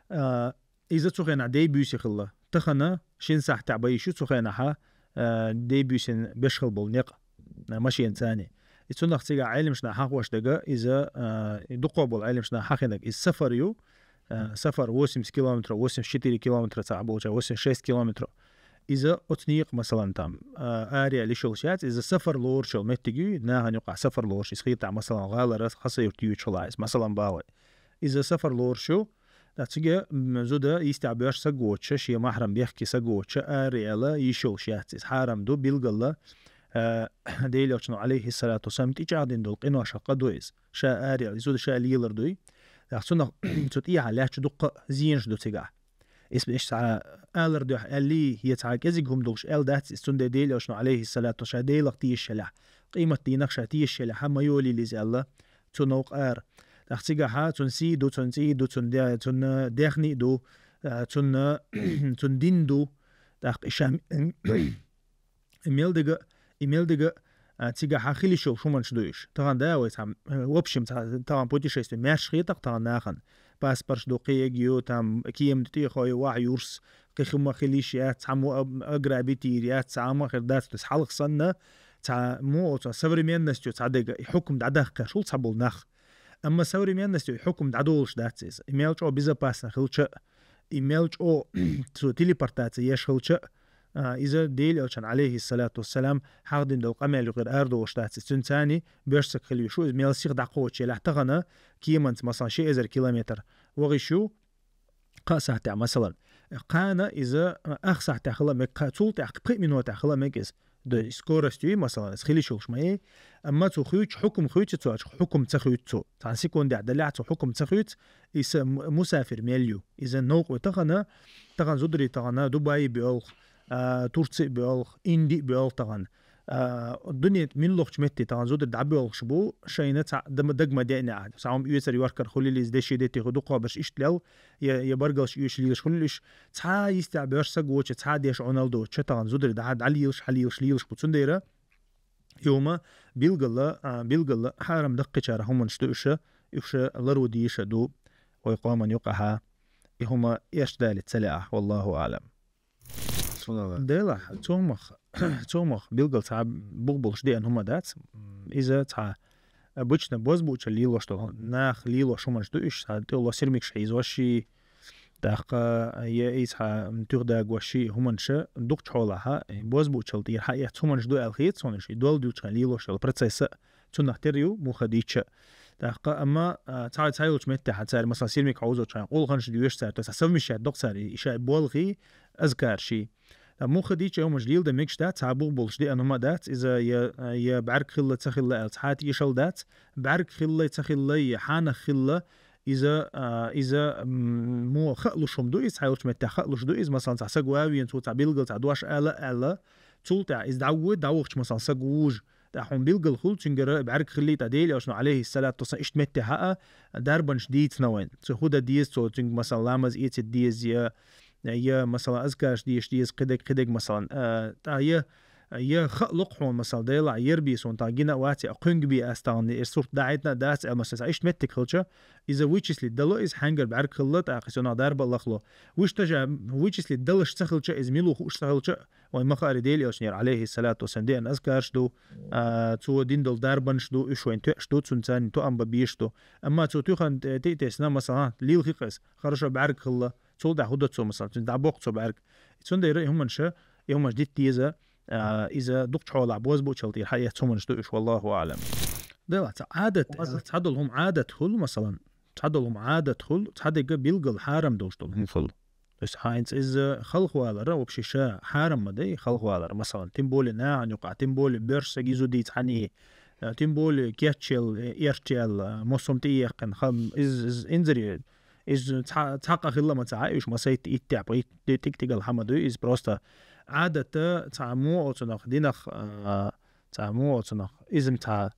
а, иза цу хенахь дей-буьйса хилла. Тахана шина сахьтехь бан йиш ю цу хенахьа, а, дей-буьйсина беш хила болу некъ, а, машенаца. И цунах цигахь Ӏеламаш наха хьахош дерг, иза, а, и дукхах болу Ӏеламаш наха хьахинарг, иза сафар ю, а, сафар восемьдесят километров, восемьдесят четыре километра цхьаъ болча, восемьдесят шесть километров. Иза оцу некъа, масалан, там, а, араяьлла йиш йолуш яц, иза сафар лоруш йолу меттиг ю, нахана юкъахь сафар лоруш, иза хетахь, масалан, гӀалара, Хасавюрта юьйцуш хилахь иза, масалан, бах вай. Иза сафар лоруш ю, ткъа цига, м, зуда йистехь боьрша саг воцуша, шен махьрам бехке саг воцуша, араяьлла йиш йолуш яц иза. Хьарам ду, билггала, а, Делан Элчано, алейхиссалату вассалам, тӀечӀагӀдина долу къиношах къа ду иза. Ша араяьлла, зуда ша лелар дуй. ТӀаккха цунах, цу тӀехьа лаьтташ дуккха а зенаш ду цигахь. Иза, иза цхьа алар дуьхьа аьллий, я цхьа кӀезиг хӀума долуш аьлла дац иза, цундела Делан Элчано, алейхиссалату, ша Делах тешаш елахь, къематдийнах ша тешаш елахь, ма йолийла иза аьлла, цу новкъа ара. ТӀаккха цигахьа цунна сий ду, цунна цӀий ду, цунна де-, цунна дехний ду, а, цунна, цунна дин ду. ТӀаккха и ша И мел дага, и мел дага, а, цигахьа хила йиш йолу хӀуманаш ду уьш. Тахана да вай цхьа, э, в общем, цхьа, тахана путешествие маьрша хетахь тахана нахана. Паспорташ ду, кхиъ ю, там, кема ду тӀехь ю, вахь юрс, кхин хӀума хила йиш яц, цхьаммо об-, ограбить йийр яц, цхьа хӀума хир дац, то есть хьалха санна, цхьа, мо, цхьа современностью цхьа дага, и хьукам дӀадаккхарш хул цхьаболу нах. Амма современность хьукум дӀадолуш дац иза. И мел чӀо безопасно хилча, и мел чӀо цо телепортация еш хилча, а, иза Дела элчан, алейхиссалату вассалам, хьахдина долу къамел юкъера арадолуш дац иза. Цуьнан царни боьрша саг хила веш ву, иза мел сиха дӀакхочу елахь тахана, кеманца, масалан, ши эзар километр вахиш ю, кхаа сахьтехь, масалан. Кхана иза ах сахьтехь хила мега, кха-, цул тӀаьхьа пхи минотехь хила мега иза. Д-, скорость ю, масалан, иза хила йиш йолуш ма ю. Амма цо хуьйцу, хьукум хуьйцу цо, хьукум ца хуьйцу цо. Цхьана секундехь далехь цо хьукум ца хуьйцу, иза м-, мусафир мел ю. Иза новкъа ву тахана, тахана зударий тахана, Дубай а боьлху, а, Турци а боьлху, Инди а боьлху тахана. А, дуьнен муьлххачу метте тахана зударий дӀабоьлхуш бу, шайна цхьа дама-, дага ма деънехь. Цхьа хӀума оьцар йохкар хуьлийла иза, деши дети хӀу дукхо берш иштта лел, я, я баргалш оьшуш лелаш хуьлийла уьш. Цхьа йистехь боьрша саг воцуш, цхьа деш Ӏуналла доцуш, тахана зударий дӀа-, дӀалелаш, хьалелаш, лелаш бу. Цундела и хӀума билггала, а, билггала хьарам даккхийчарах хӀуманаш ду уьш, уьш ларван дезаш ду вай къоман юкъахьа. И хӀума эшна далийта ца лаьа, валлаху аълам. Субханалла. Делахь, цу хӀумах, цу хӀумах билггал цхьа бух болуш деана хӀума дац. М, иза цхьа обычно бозбуунчалла лелош долу, нах лелош хӀуманаш ду уьш, цхьа тӀехула сирмигаш хьийзош ши, тӀаккха я иза цхьа туьха дагош ши хӀуманаш дукхачу хьолахьа, бозбуунчалла тӀера хьаэцна хӀуманаш ду аьлла хета суна уьш, и долла дуьлчхьан лелош йолу процесс а цунах тера ю, муха дийча. ТӀаккха, амма, а, цхьа, цхьа йолчу меттехь цара, масалан, сирмиг хьовзочхьана, къулханаш доьшу цара, то есть совмещать доккху цара и шайн болх а, азкараш а. Ткъа муха дийча хӀуманаш лелдан мегаш дац, цхьа бух болуш деана хӀума дац, иза я, я бӀаьрг хилла, ца хилла аьлла цхьа а тешалла дац, бӀаьрг хилла, ца хилла, я хьанах хилла, иза, а, иза, м, муха хаалуш хӀума ду, иза цхьа йолчу меттехь хаалуш ду, иза, масалан, цхьа саг ван вена, цо цхьа билггал цхьа дош ала, аьлла, цул тӀаьхьа иза дӀавоьду, дӀавахча, масалан, саг вужу, тӀаккха хьуна билггал хуьлу, цуьнгара бӀаьрг хилла, тӀаккха Дела элчано, алейхиссалату вассалам, иштта метте хьаа, дарбанаш дийцина вайн. Цо хӀу дан деза, цо цуьнга, масалан, ламаз эцийта деза, я, я, масалан, азкараш деша деза, кхидерг, кхидерг, масалан, а, тӀаккха я, я хаалу-кх хьуна, масалан, делахь, ер бен суна тӀаккха гина а вац, я кхуьнга бен ас тахана, эр сурт дахьийтина а дац, аьлла, масалан, цхьа иштта меттиг хилча, иза вычислить дало, иза хьаьнгара бӀаьрг хилла, тӀаккха иза нах дарба лахло. Вуьш тажа вычислить далаш ца хилча, иза мила ву хууш ца хилча, вайн ма-хаара Дела элчанера, алейхиссалату вассалам, деана азкараш ду, а, цо дина долу дарбанаш ду, уьш вайн тоьаш ду, цунна царна тоам бан безаш ду. Амма цо туьхан тӀе-, тӀе а тесна, масалан, лелхи-кх иза, хорошо бӀаьрг хилла, цул тӀаьхьа хӀу дан цо, масалан, цуьнца дӀабоккху цо бӀаьрг. Цундела и хӀуманаш, и хӀуманаш дита деза, а, иза дукхачу хьолахь бозбуунчалла тӀера хьаэцна хӀуманаш ду уьш, валлаху аълам. Делахь, цхьа Ӏадат, цхьадолу хӀума Ӏадат хуьлу, масалан, цхьадолу хӀума Ӏадат хуьлу, цхьадерг билггал хьарам долуш долу хӀума хуьлу. То есть хьайнца иза халхавалар, вообще ша хьарам ма дай халхавалар, масалан, тем более нахана юкъахь, тем более боьрша саг иза дийца хьаний, э, тем более кечъелла, э, эрчъелла, э, мосом тӀеэккхина, хам-, иза, иза инзаре, иза цхьа, цхьа къа хилла ма ца Ӏа, уьш масайтта иттехь, итт-, тӀиг-тӀигал хьама дуй, иза просто Ӏадата цхьа муха оцунах динах, а, цхьа муха оцунах, иза цхьа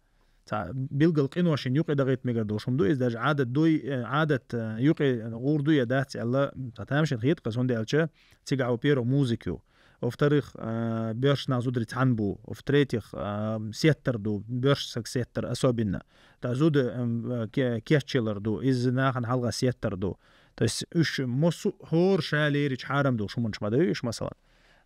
цхьа билггал къиношна юкъе дахийта мегар долуш хӀума ду иза, даже Ӏадат дуй, э, Ӏадат, э, юкъе гӀур дуй я дац аьлла, цхьа тамашийна хета-кх иза, хӀунда аьлча цигахь, во-первых, музыка ю. Во-вторых, э, боьрша нах, зударий цхьаьна бу. В-третьих, э, сеттар ду, боьрша саг сеттар особенно. ТӀаккха зуда, эм, э, ке-, кечъялар ду, иза нахана хьалха сеттар ду. То есть уьш массо а хӀора ша лерича хьарам долуш хӀуманаш ма дай уьш, масалан.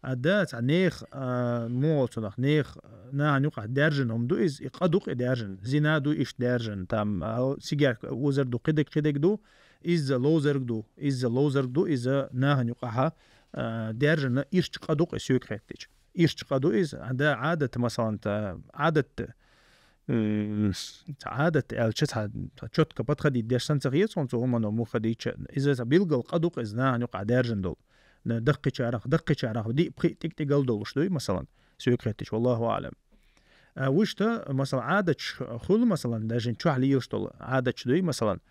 А да, цхьа нехан, а, муха оцунах, нехан, нахана юкъахь даьржина хӀума ду иза, и къа ду-кх и даьржина, зина ду иштта даьржина, там, а, сигарка озар ду, кхидерг, кхидерг ду, иза ловзарг ду, иза ловзарг ду, иза нахана юкъахьа, а, даьржина ирча къа ду-кх и соьга хеттича. Ирча къа ду иза, а да, Ӏадат, масалан, та, Ӏадат, м, цхьа Ӏадат аьлча, цхьа, цхьа чётко подходить деш санна ца хета суна цу хӀумано муха дийча. Иза цхьа билггал къа ду-кх иза нахана юкъахь даьржина долу. Даккхийчарах, даккхийчарах диъ-пхиъ тӀиг-тӀигал долуш дуй, масалан, соьга хеттича, валлаху аълам. А, вуьшта, масалан, Ӏадаташ хуьлу, масалан, даже чохь лелаш долу Ӏадаташ дуй, масалан,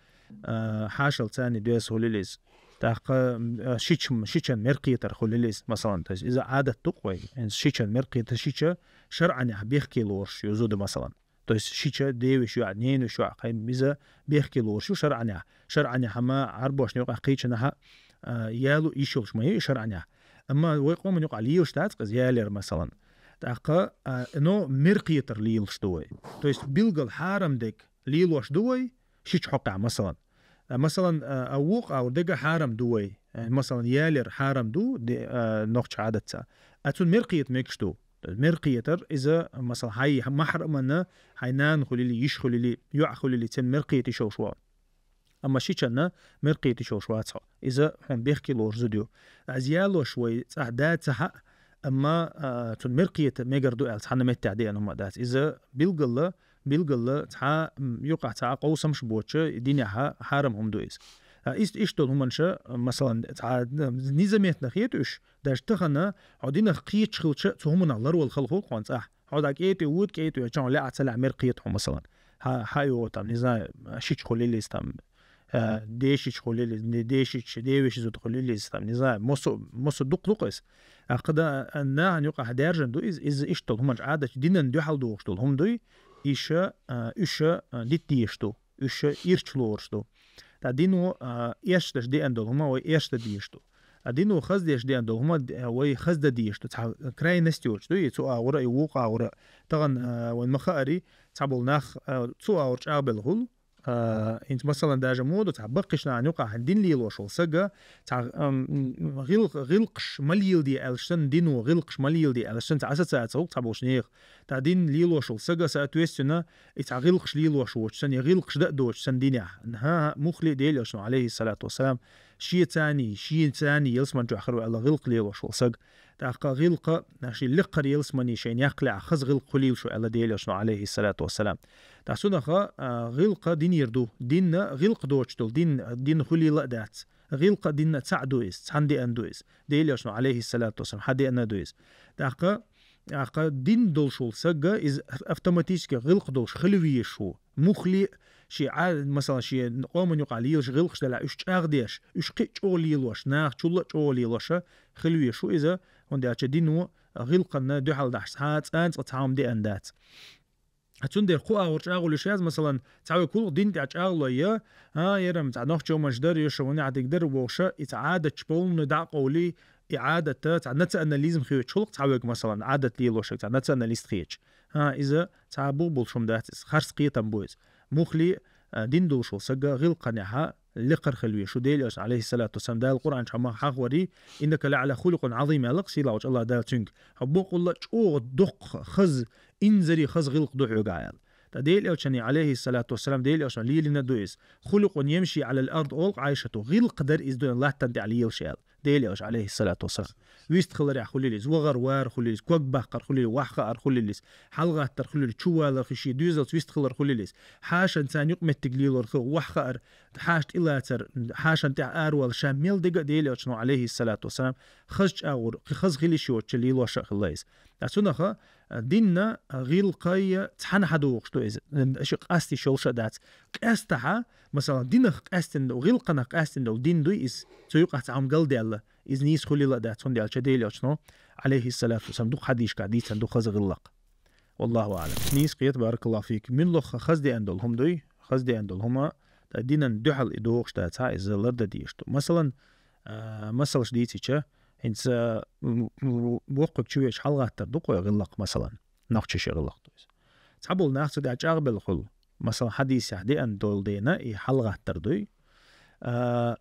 а, хьашал царна доьзна хуьлийла иза. ТӀаккха, а, шича-, шичан меркхетар хуьлийла иза, масалан, то есть иза Ӏадат ду-кх вай, шичан меркхетар, шича шарӀанехь бехке лоруш ю зуда, масалан. То есть шича девиш йоӀ, ненавиш йоӀ, кхин иза бехке лоруш ю шарӀанехь. ШарӀанехь ма Ӏарбошна юкъахь кхечанахьа, а, яло йиш йолуш ма ю и шарӀанехь. Амма вай къоман юкъахь лелаш дац-кх иза ялар, масалан. ТӀаккха, а, но меркхетар лелаш ду вай. То есть билггал хьарам дерг лелош ду вай, шича хьокъехь, масалан. А, масалан, а, а, вукху агӀор дерг хьарам ду вай. А, масалан, ялар хьарам ду, де-, а, нохча Ӏадатца. А цунна меркхета мегаш ду. Мер кхетар, иза, масала, хьай махьрамана, хьай нана хуьлили, йиша хуьлили, йоӀ хуьлили, цун мер кхеташ йолуш ву. Амма шичанна мер кхеташ йолуш вац хьо. Иза хьуна бехке лоруш зуда ю. Аз ялош вай цӀахь да ца хаьа, амма, а, цунна мер кхета мегар ду аьлла цхьана меттехь деана хӀума дац. Иза билггала, билггала цхьа, м, юкъахь цхьа къовсамаш боцуш динехь хьарам хӀума ду иза. А, ист-, иштта долу хӀуманаш, масалан, цхьа низаметна хета уьш, даже тахана хьо динах кхеташ хилча, цу хӀуманах ларвала хала хуьлу хьуна цӀахь. Хьо дӀа кӀетӀе воьду, кӀетӀе воьдча хьо лаьа ца лаьа мер кхета хьо, масалан. Хьа, хьа йогӀу там, не знаю, шича хуьлийла иза там, а, дешича хуьлийла иза, не дешича, девеши зуда хуьлийла иза там, не знаю, мосо, мосо дукха ду-кх иза. ТӀаккха да, а, нахана юкъахь даьржина ду иза, иза иштта долу хӀуманаш Ӏадатчу динан дуьхьал догӀуш долу хӀума дуй, иша, а, уьша, а, дита дезаш ду, уьша ирча лоруш ду. ТӀа дино, а, эшаш деш деана долу хӀума вай эшаш дан дезаш ду. А дино хаза деш деана долу хӀума д-, вай хаза дан дезаш ду. Цхьа крайность йоцуш ду, и цу агӀора, и вукху агӀора. Тахана, а, вайн ма хаари, цхьаболу нах, а, цу агӀор чӀагӀбелла хуьлу. А, хӀинца, масалан, даже ма ду, цхьа баккхийчу нахана юкъахь дин лелош волу сага, цхьа, ам, гӀил-, гӀиллакхаш ма леладе аьлча санна, дино гӀиллакхаш ма леладе аьлча санна, цхьа ассоциация хуьлу цхьаболчу нехан. ТӀа дин лелош волу сага, соответственно, и цхьа гӀиллакхаш лелош воцуш санна, я гӀиллакхаш дан а доцуш санна динехь. ХӀан-хӀа, муххале а Делан Элчано, алейхиссалату вассалам, шен царний, шен царний ялсамани чохь хир ву аьлла гӀиллакх лелош волу саг. ТӀаккха гӀиллакха, шен лекхара ялсамани шайна яккхалехь хаза гӀиллакх хуьлийла шу аьлла Делан Элчано, алейхиссалату вассалам. ТӀаккха цунах, а, гӀиллакха динера ду. Динна гӀиллакх доцуш долу дин, дин хуьлийла а дац. ГӀиллакха а динна цхьаъ ду иза, цхьаьна деана ду иза. Делан Элчано, алейхиссалату вассалам, хьан деана ду иза. ТӀаккха, тӀаккха дин долуш волу сага иза автоматически гӀиллакх долуш хила везаш ву. Муххале а шен Ӏа-, масалан, шен къоман юкъахь лелаш гӀиллакхаш делахь, уьш чӀагӀдеш, уьш кхин а чӀогӀа лелош, нахачул а чӀогӀа лелоша хила везаш ву иза, хӀунда аьлча дино гӀиллакхана дуьхьал дахьаш цхьа а цӀанцкъа цхьа хӀума деана дац. Цундела кху агӀор чӀагӀо луш яц, масалан, цхьа вай кулгӀ дин тӀехь чӀагӀлой я, а, ярам цхьа нохчо ман дара, йоша вуни хьатиг дара вовша, и цхьа Ӏадатчу полный дӀа а къовлий, и Ӏадата цхьа национализм хеташ хуьлу-кх цхьа вайга, масалан, Ӏадат лелошаг цхьа националист хеташ. А, иза цхьа бух болуш хӀума дац иза, харц кхетам бу иза. Муххале а, дин долуш волу сага гӀиллакханехьа лекхара хила везаш ву. Делан Элчано, алейхиссалату вассалам, Дала Къуръан чохь ма хьахварий, «Иннака лаӀала хулукъин Ӏазим», аьлла-кх сийлахьчу Аллах Дала цуьнга. Хьо бакъволла чӀогӀа доккха, хаза, инзаре хаза гӀиллакх ду хьоьгахь аьлла. ТӀа Делан Элчано, алейхиссалату вассалам, Делан Элчано лелийна ду иза. «Хулукъун ямши Ӏалал ард», олу-кх Ӏайшато, гӀиллакх дара иза дуьнен латтана тӀехь лелаш аьлла. Делан Элча, алейхиссалату вассалам. Вистхиларехь хуьлийла иза, вахар-вахар хуьлийла иза, ког баккхар хуьлийла, ваххаар хуьлийла иза, хьалагӀаттар хуьлийла, чувалар хи шен доьзалца вистхилар хуьлийла иза, хьашан царна юкъаметтиг лелор хи, ваххаар, хьаша тӀелацар, хьашан тӀехь аравала ша мел дега а Делан Элчано, алейхиссалату вассалам, хаза чӀагӀор, кхин хаза хила йиш йоцучу лелоша а хилла иза. Ткъа цунаха, а, динна, а, гӀиллакхай цхьаьна хьадогӀуш ду иза. Ши къастийш йолуш а дац. Къаьстахьа, масалан, динах къаьстина долу, гӀиллакханах къаьстина долу дин дуй иза. Цу юкъахь цхьа хӀума галдаьлла. Иза нийса хуьлийла а дац, хӀунда аьлча Делан Элчано, алейхиссалату вассалам, дукха хьадисашкахь дийцина ду хаза гӀиллакх. Валлаху аӀлам. Нийса кхета, баракаллаху фик. Муьлхха хаза деана долу хӀума дуй, хаза деана долу хӀума, ткъа динан дуьхьал и догӀуш дацахьа, иза лардан дезаш ду. Масалан, а, масалш дийцича, хӀинца, м, м, воккхаг чу веача хьалагӀаттар ду-кх вай гӀиллакх, масалан. Нохчийн гӀиллакх ду иза. Цхьаболу нах цу тӀехь чӀагӀбелла хуьлу. Масалан, хьадисехь деана долу дена и хьалагӀаттар дуй. А,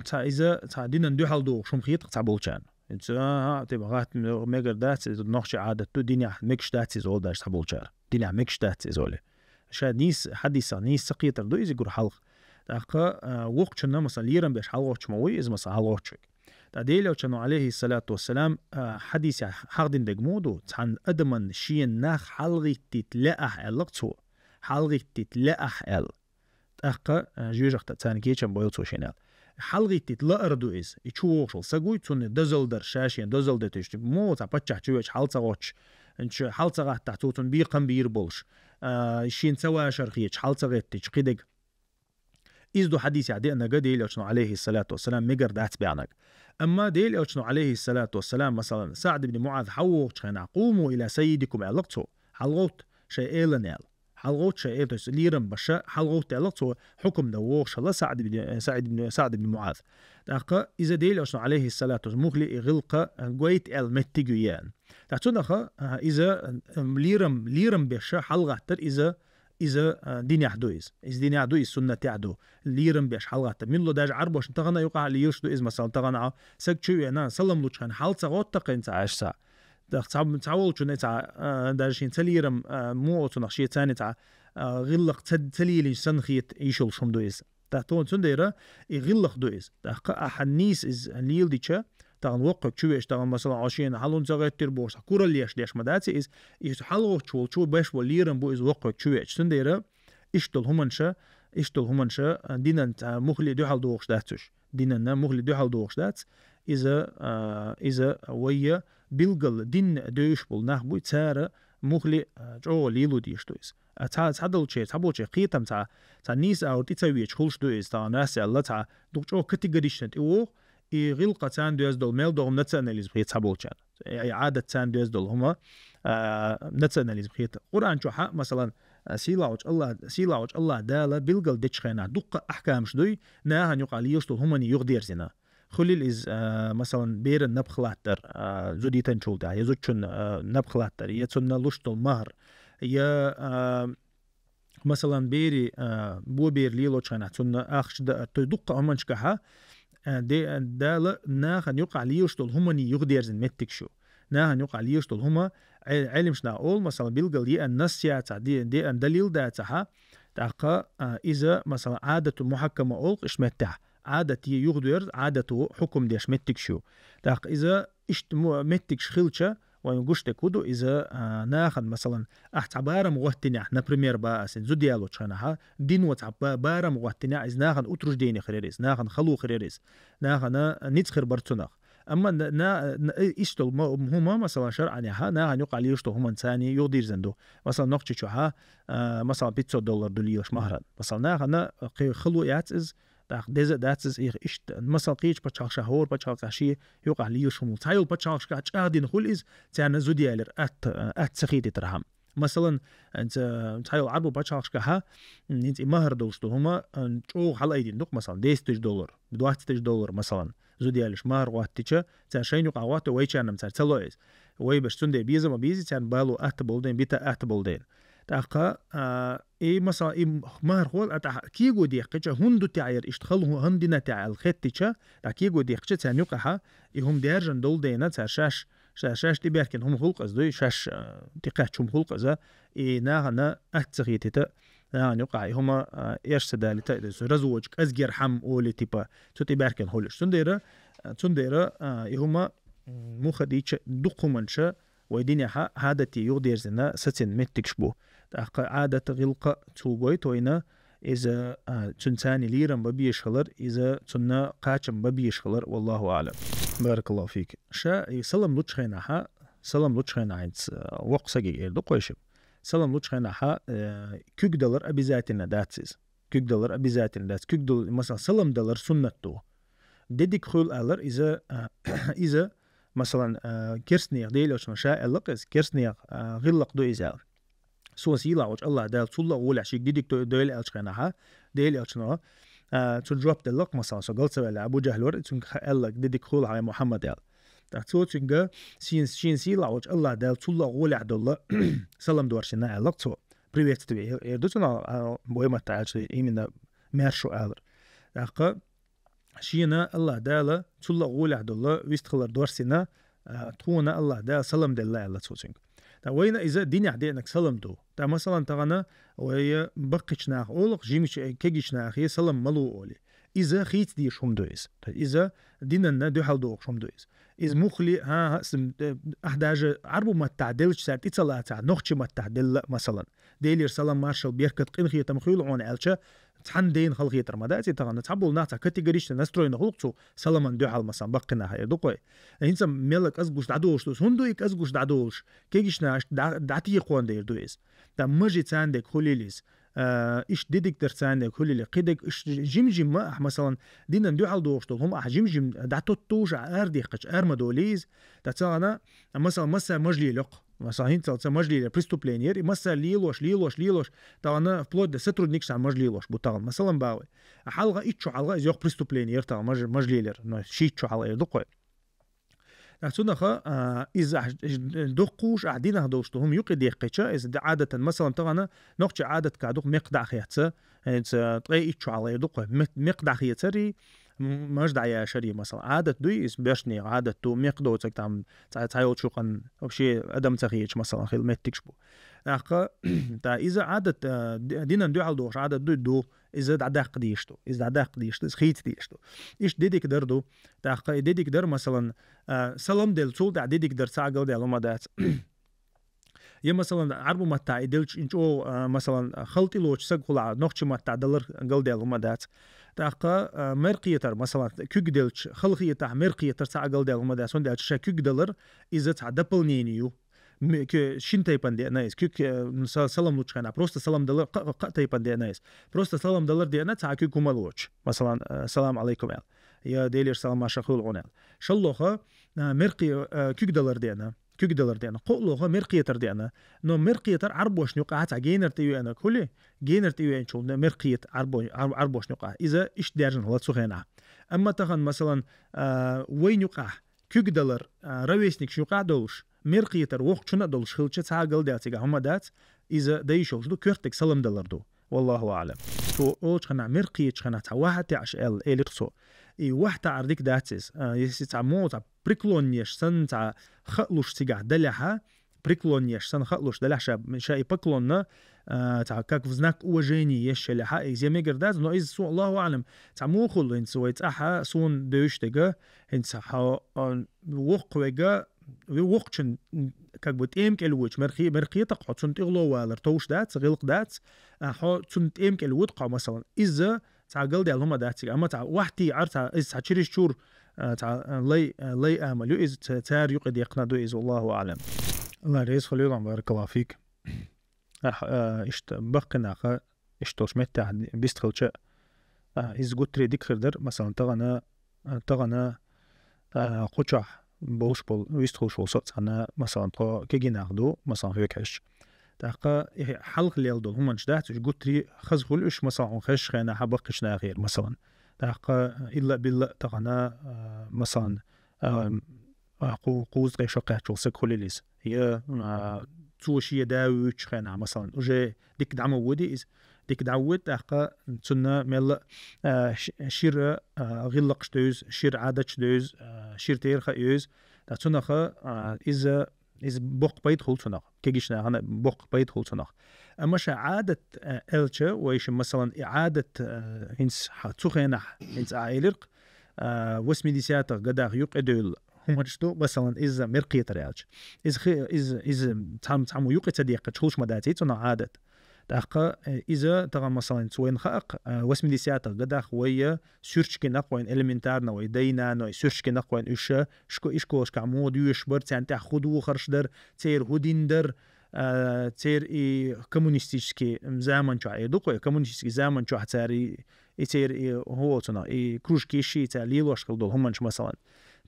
цхьа иза, цхьа динан дуьхьал догӀуш хӀума хета-кх цхьаболчарна. Иза, а, а, типа, гӀатта мегар дац, иза нохчийн Ӏадат ду, динехь мегаш дац иза олу даже цхьаболчара. Динехь мегаш дац иза олий. Ша нийса, хьадисах нийса ца кхетар ду иза гур хьалха. ТӀаккха, а, вокхучунна, масалан, лерам беш хьалагӀоттуш ма вуй иза, масалан, хьалагӀоттуш вайга. Ткъа Делан Элчано, алейхиссалату вассалам, а, хьадисехь хьахдина дерг муха ду, цхьана адаман шена нах хьалагӀиттийта лаахь аьлла-кх цо. ХьалагӀиттийта лаахь аьлла. ТӀаккха, а, жоьжахатин царна кечам бойла цо шена аьлла. ХьалагӀиттийта лаар ду иза. И чу вогӀуш волу саг вуй, цунна дозалла дар, ша шена дозалла дитича, типа, муха цхьа паччахь чу веача хьала ца гӀоттуш, хӀинца хьала ца гӀаттахь, цо цунна бекхам бийр болуш, а, шена ца вашар хеташ, хьала ца гӀеттича, кхидерг. Иза ду хьадисехь деанарг Делан Элчано, алейхиссалату вассалам, мегар дац баьхнарг. Амма Делан Элчано, алейхиссалату вассалам, масалан, СаӀд ибн МуӀаз хьавогӀучу хенахь, «Къуму иля саййидикум», аьлла-кх цо, хьалагӀовтта шайн элана аьлла. ХьалагӀовтта шайн элана, то есть лерам беш, хьалагӀовтта аьлла-кх цо, хьукам дан вогӀуш хилла СаӀд ибн, СаӀд ибн, СаӀд ибн МуӀаз. ТӀаккха иза Делан Элчано, алейхиссалату вассалам, муххале и гӀиллакх гойту аьлла меттиг ю еана. ТӀаккха цунаха, а, иза, м, лерам, лерам беш хьалагӀаттар иза иза, а, динехь ду иза. Иза динехь ду, иза суннатехь ду. Лерам беш хьалагӀаттар. Муьлхха даже Ӏарбошна тахана а юкъахь лелаш ду иза, масалан, тахана а саг чу а веана, салам лучу хенахь хьала ца гӀотту-кх хӀинца Ӏайша. ТӀаккха цхьа, цхьа волчун цхьа, а, даже шен ца лерам, а, мо оцунах шен царни цхьа, а, гӀиллакх ца, ца лелинча санна хета йиш йолуш хӀума ду иза. ТӀаккха тхуна цундела и гӀиллакх ду иза. ТӀаккха ахьа нийса иза леладича, тахана воккхаг чу веача, тахана, масала, хьо шена хьалун ца гӀеттира бохуш, куралла еш деш ма дац иза. Иза хьалгӀовтчу волчу беш болу лерам бу иза воккхаг чу веача. Цундела иштта долу хӀуманаш, иштта долу хӀуманаш, а, динан цхьа муххале дуьхьал догӀуш дац уьш. Динанна муххале дуьхьал догӀуш дац. Иза, а, иза вайя билггал дин девзаш болу нах буй, цара муххале, а, чӀогӀа лело дезаш ду иза. А цхьа, цхьадолчеран, цхьаболчеран кхетам цхьа, цхьа нийса агӀор тӀе ца веча хуьлуш ду иза, тахана ас аьлла, цхьа дукха чӀогӀа категорично тӀе вогӀу, и гӀиллакх царна доьзна долу мел догӀу национализм хета цхьаболчарна. И, и Ӏадат царна доьзна долу хӀума, а, национализм хета. Къуръан чохь, масалан, а, сийлахьчу АллахӀ, сийлахьчу АллахӀ Дала билггал дечу хенахь дуккха ахкамаш дуй, нахана юкъахь лелаш долу хӀуманийн юхадерзина. Хуьлийла иза, а, масалан, беран напха латтар, а, зудитанчул тӀехь, я зудчун, а, напха латтар, я цунна луш долу махар, я, а, масалан, бери, а, бо бер лелочу хенахь цунна ахча даар, то есть дуккха хӀуманашкахь, а, де-, Дала нахана юкъахь лелаш долу хӀуманийн юхадерзина меттигаш ю. Нахана юкъахь лелаш долу хӀума, Ӏе-, Ӏелимаш наха олу, масалан, билггал еана насс яцахь, де-, деана далил дацахь, тӀаккха, а, иза, масалан, Ӏадату мухьаккама олу-кх иштта меттехь. Ӏадате юхадоьрзу, Ӏадато хьукум деш меттигаш ю. ТӀаккха иза иштта мо-, меттигаш хилча, вайн гуш дерг хӀун ду иза, а, нахана, масалан, ахь цхьа барам гӀоттинехь, например, бан ас, зуда ялочу хенахь, дино цхьа ба-, барам гӀоттинехь, иза нахана утруждение хир яра иза, нахана хало хир яра иза, нахана ницкъ хир бара цунах. Амма на, на, на, э, иштта долу ма-, хӀума, масалан, шаръанехь, нахана юкъахь лелаш долу хӀуманийн царна юхадирзина ду. Масалан, Нохчийчохь, а, масалан, пятьсот доллар ду лелаш махран. Масалан, нахана кхин хало яц иза, тӀаккха деза а дац иза, их иштта. Масалан, кхечу пачхьалкхашкахь, хӀора пачхьалкхехь шен юкъахь лелаш хӀума. Цхьайолу пачхьалкхашкахь чӀагӀдина хуьлу иза, царна зуда ялар атта, атта ца хетийтархьама. Масалан, ца-, цхьайолу Ӏарбу пачхьалкхашкахь, м, хӀинца и махар долуш долу хӀума, м, чӀогӀа хьалаайдина ду-кх, масалан, десять тысяч доллар, двадцать тысяч доллар, масалан, зуда ялаш махар гӀоттича, цара шайна юкъахь гӀотту, вайчарна-м цара ца ло иза. Вай беш цундела беза ма безий, царна бало атта болу дела, бита атта болу дела. ТӀаккха, а, и, масалан, и махархо а тӀаккха кего дехкича, хӀунда ду те хьера иштта хала, хӀун-, хӀунда дина те аьлла хеттича, тӀаккха кего дехкича, царна юкъахь и хӀума даьржина долу дела, цара шаьш, ша-, шаьш тӀебаьхкина хӀума хуьлу-кх иза, дуй, шаьш, а, тӀекхаьчча хӀума хуьлу-кх иза, и нахана атта ца хетийта, нахана юкъахь и хӀума, а, эш ца далийта, и разводчик, азгер хьама олий, типа, цу тӀебаьхкина хуьлуш. Цундела, а, цундела, а, и хӀума, м, муха дийча, дукха хӀуманаш вай динехь Ӏадате юхадерзина сацина меттигаш бу. ТӀаккха Ӏадат, гӀиллакх цо гойту вайна, иза, а, цуьнан царна лерам бан безаш хилар, иза цунна кхачам бан безаш хилар, валлаху аӀлам. Баракаллаху фик. Ша и салам лучу хенахь, салам лучу хенахь хӀинца, а, воккха сагага эр ду-кх вай шиъ. Салам лучу хенахь, э, куьг далар обязательно дац иза. Куьг далар обязательно дац. Куьг дал-, масалан, салам далар суннат ду. Де дика хуьлда алар иза, а, иза, масалан, а, керстанех, Делан Элчано ша аьлла-кх иза, керстанех, а, гӀиллакх ду иза аьлла. Суна сийлахь волчу АллахӀ Дала цул а гӀолехь шега де дика до-, дойла аьллачу хенахь, Делан Элчано, а, цунна жоп делла-кх, масалан, со гал ца ваьлла, Абу Джахьл вара, цуьнга аьлла, де дика хуьлда хьан, Мухьаммад аьлла. ТӀаккха цо цуьнга шен, шен сийлахь волчу АллахӀ Дала цул а гӀолехь долу салам дорсийна аьлла-кх цо. Приветствие эр ду цунах, а, вай маттахь аьлча, именно маьршо алар. ТӀаккха шена АллахӀ Дала цул а гӀолехь долу вистхилар дорсийна, а, тхуна АллахӀ Дала салам делла аьлла цо цуьнга. ТӀаккха вайна иза динехь деанарг салам ду. ТӀаккха, масалан, тахана вай баккхийчу наха олу-кх, жимачу, кегийчу нахе салам ма ло олий. Иза хийца дезаш хӀума ду иза. Иза динанна дуьхьал догӀуш хӀума ду иза. Иза муххале, хӀан-хӀа, с-, э, ахь даже Ӏарбу маттахь делча цара тӀе ца лацахь, нохчи маттахь делла, масалан. Делера салам, маршалла, беркат, къинхетам хуьлда хьуна аьлча, цхьанна дена халахетар ма дац и тахана. Цхьаболу нах цхьа категорично настроена хуьлу-кх цо саламан дуьхьал, масалан, баккхий наха эр ду-кх вай. ХӀинца мелла кӀезиг гуш дӀадолуш ду иза. ХӀунда ду и кӀезиг гуш дӀадолуш? Кегийчу наха дӀа-, дӀатекхонан дела ду иза. ТӀаккха мажи царна дерг хуьлийла иза. А, иштта де дика дар царна дерг хуьлийла. Кхидерг иштта жим-жимма ахь, масалан, динан дуьхьал догӀуш долу хӀума ахь жим-жим дӀатоттуш, ахь арадехкича, ара ма долий иза. ТӀаккха цхьана, масалан, массара мажа лелайо-кх. Масалан, хӀинццалц ца мажа лелайо преступление яра, и массара лелош, лелош, лелош, тахана вплоть до сотрудникашца мажа лелош бу тахана. Масалан, бахьа вай. Хьалха, итт шо хьалха иза йоккха преступление яра тахана мажа, мажа лелаяр. Но шийтта шо хьалха эр ду-кх вай. ТӀаккха цунах, а, иза ахь доккхуш, ахь динах долуш долу хӀума юкъа дехкича, иза Ӏадатан, масалан, тахана нохчийн Ӏадаткахь ду-кх мекх дӀа а хеца, хӀинца ткъе итт шо хьалха эр ду-кх вай, мекх, мекх дӀа а хецарий, М-, маж дӀаяшари, масалан, Ӏадат дуй, иза бешни Ӏадат ду, мекх доцаг там ца-, ца йолчу юкъан вообще адам ца хеташ, масалан, хила меттигаш бу. ТӀаккха, та иза Ӏадат, а, ди-, динан дуьхьал дохуш Ӏадат дуй, ду, иза дӀадаккха дийш ду, иза дӀадаккха дийш ду, иза хийца дийш ду. Иштта дедик дар ду. ТӀаккха и дедик дар, масалан, а, салам делла, цул тӀаьхьа дедик дар ца а галдаьлла хӀума дац. Я, масалан, Ӏарбу маттахь и делча, ин чӀогӀа, а, масалан, хала тӀелоцу саг хуьлахь, нохчи маттахь далар галдаьлла хӀума дац. ТӀаккха, а, мер кхетар, масалан, куьг делча, хала хетахь, мер кхетар ца а галдаьлла хӀума дац, хӀунда аьлча ша куьг далар, иза цхьа дополнение ю. М-, ке-, шин тайпана деана иза, куьг, э, са-, салам лучу хенахь, просто салам далар, кхаа, кхаа тайпана деана иза. Просто салам далар деана, цхьа куьг хӀума лоцуш. Масалан, э, «Салам алейкум» аьлла. Я «Делера салам-маршалла хуьлда хьуна» аьлла. ШолгӀа, э, мер кхе-, э, куьг далар деана. Куьг далар деана. КхоалгӀа мер кхетар деана. Но мер кхетар Ӏарбошна юкъахь цхьа генара тӀе веанарг хуьлий, генара тӀе веанчул мер кхета Ӏарбо-, Ӏар-, Ӏарбошна юкъахь. Иза иштта даьржина хилла цу хенахь. Амма тахана, масалан, а, вайна юкъахь куьг далар, а, ровесникаш юкъахь долуш, мер кхетар воккхачунна а долуш хилча, цхьа а галдаьлла цигахь хӀума дац, иза дан йиш йолуш ду, коьртаниг салам далар ду. Валлаху аълам. Цо олучу хенахь, мер кхетачу хенахь цхьа вахьа теӀаш аьлла, элира цо. И вахьа таӀар дика дац иза. А, если цхьа муха цхьа преклоннеш санна, цхьа хаалуш цигахь далехьа, преклоннеш санна хаалуш далехь ша, ша и поклонна, а, цхьа как в знак уважения еш шелехьа, иза мегар дац, но иза цо, Аллаху аълам, цхьа муха хуьлу хӀинца вай цӀахьа суна девзаш дерг, хӀинца хьо, а, воккха верг, ви воккхачун, м, как бы тӀема кӀел вуьйцу, мер хе-, мер кхетакх хьо, цунна тӀехула валар товш дац, гӀиллакх дац, а, хьо цунна тӀема кӀел вуьту хьо, масалан. Иза цхьа галдаьлла хӀума дац цига, амма цхьа вахьа теӀар, цхьа, иза цхьа через чур, а, цхьа, а, лай, а, лай амал ю, иза ца-, цара юкъе декхна ду иза, Аллаху аълам. Алла реза хуьлийла, баракаллаху фик. Ахь, а, иштта баккхий наха, иштта долуш меттехь бист хилча, а, иза гуттаре дика хир дара, масалан, тахана, а, тахана, а, кху чохь болуш болу, вистхуьлуш волу со а цхьаьна, масалан, тхо кегий нах ду, масалан, хьоьга хьаьжча. ТӀаккха и хьалха лелла долу хӀуманаш дац, уьш гуттаре хаза хуьлу уьш, масалан, хьуна хезачу хенахь баккхийчу нахера, масалан. ТӀаккха, а, илла-билла а тахана, а, масалан, а, а, кху-, кхузткъе шо кхаьччул саг хуьлийла иза. Я, а, цо шен да вуьйцучу хенахь, масалан, уже дика дӀа ма воьдий иза. Дика дӀа воьду, тӀаккха цунна мелла а, а, ши-, шира, а, гӀиллакхаш девза, шира Ӏадаташ девза, а, шира терха а евза. ТӀаккха цунах, а, иза, иза боккха пайда хуьлу цунах. Кегийчу нахана боккха пайда хуьлу цунах. Амма ша Ӏадат, а, аьлча, вайша, масалан, и Ӏадат, а, хӀинца хьа-, цу хенахь, хӀинца ахь элира-кх, а, восьмидесятых годах юкъе девлла хӀуманаш ду, масалан, иза мер кхетар аьлча. Иза хи-, иза, иза цхьам-, цхьаммо юкъе ца деккхача, хуьлуш ма даций цунах Ӏадат. ТӀаккха, э, иза тахана, масалан, цу вайна хаьа-кх, э, восьмидесятых годах вай, э, суьрташ гина-кх вайна, элементарно вай дай-наной суьрташ гина-кх вайна, уьш, э, шко-, ишколашкахь муха доьшуш бара, царна тӀехь хӀун дохарш дара, церан хӀун дин дара, э, церан и коммунистический заман чохь, эр ду-кх вай, коммунистический заман чохь цара и, и церан и, хӀун олу цунах, и кружкаш, и цара лелош хилла долу хӀуманаш, масалан,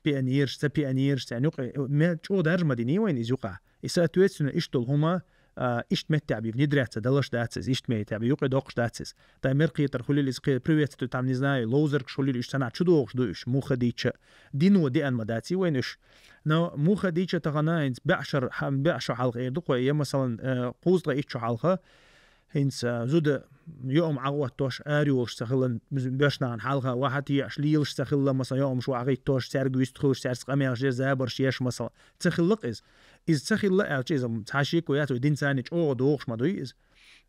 пионераш, ца пионераш, царна юкъе, ме-, чӀогӀа даржа ма динний вайна иза юкъахь. И, соответственно, иштта долу хӀума, а, иштта меттехь бен внедряться далаш дац иза, иштта меттехь бен юкъе доккхуш дац иза. Тай мер кхетар хуьлийла иза, кхе-, приветствует, там, не знаю, ловзаргаш хуьлийла, уьш цхьана чу догӀуш ду уьш, муха дийча. Дино деана ма даций вайна уьш. Но муха дийча тахана, хӀинца бӀе шо хьа-, бӀе шо хьалха эр ду-кх вай, я, масалан, э, кхузткъе итт шо хьалха, хӀинца, а, зуда йоам Ӏа гӀоттош, ара йолуш ца хилла, боьрша нахана хьалха вахьа теӀаш, лелаш ца хилла, масалан, йоамаш вахьа гӀиттош, цаьрга вистхуьлуш, цаьрца къамелаш еш, забарш еш, масалан, ца хилла-кх иза. Иза ца хилла аьлча, иза цхьа шеко яц, вай динца а чӀогӀа догӀуш ма дуй иза.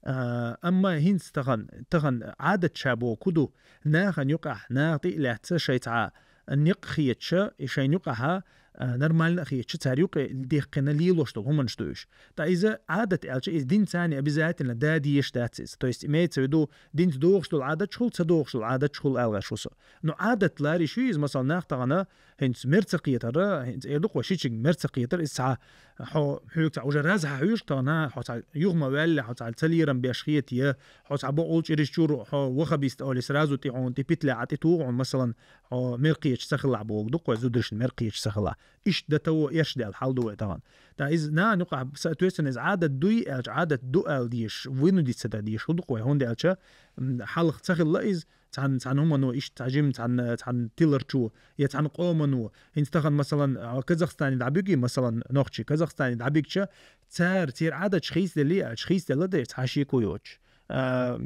А, амма хӀинца тахан, тахан Ӏадат ша боху ду, нахана юкъахь, наха тӀе а лаьцна, шайн цхьа некъ хеташ, и шайна юкъахьа, а, нормально а хеташ, цара юкъе дехкина лелош долу хӀуманаш ду уьш. Ткъа иза Ӏадат аьлча, иза динца а обязательно да дезаш дац иза. То есть, имеется в виду, динца догӀуш долу Ӏадаташ хуьлу, ца догӀуш долу Ӏадаташ хуьлу аьлла гӀерташ ву со. Но Ӏадат ларийш ю иза, масалан, нах тахана, хӀинца мер ца кхетар, хӀинца эр ду-кх вай, шичиг мер ца кхетар, иза цхьа, хьо, хьоьга цхьа уже раз хьан хьоьжуш тахана, хьо цхьа юха ма ваьлле, хьо цхьа ца лерам беш хета, я хьо цхьа бакъул чӀираш чуьра, хьо ваххабист олуш сразу тӀе хьуна, тӀе петля Ӏа тӀе туху хьуна, масалан, хьо мер кхеташ ца хилахь боху ду-кх вай, зударшна мер кхеташ ца хилахь. Иштта до того эршадаьлла хьал ду вай тахана. Ткъа иза нахана юкъахь, соответственно, иза Ӏадат дуй аьлча, Ӏадат ду аьлла дезаш, вынудить ца дан дезаш хӀун ду-кх вай, хӀунда аьлча, м, хьалха ца хилла иза, цхьана, цхьана хӀумано иштта цхьа жима, цхьана, цхьана тилар чу, я цхьана къомано. ХӀинца тахана, масалан, а, Казахстане дӀабуьгий, масалан, нохчий Казахстане дӀабигча, цара, церан Ӏадаташ хийцаделлий аьлча, хийцаделла дера, цхьа шеко йоцуш. А,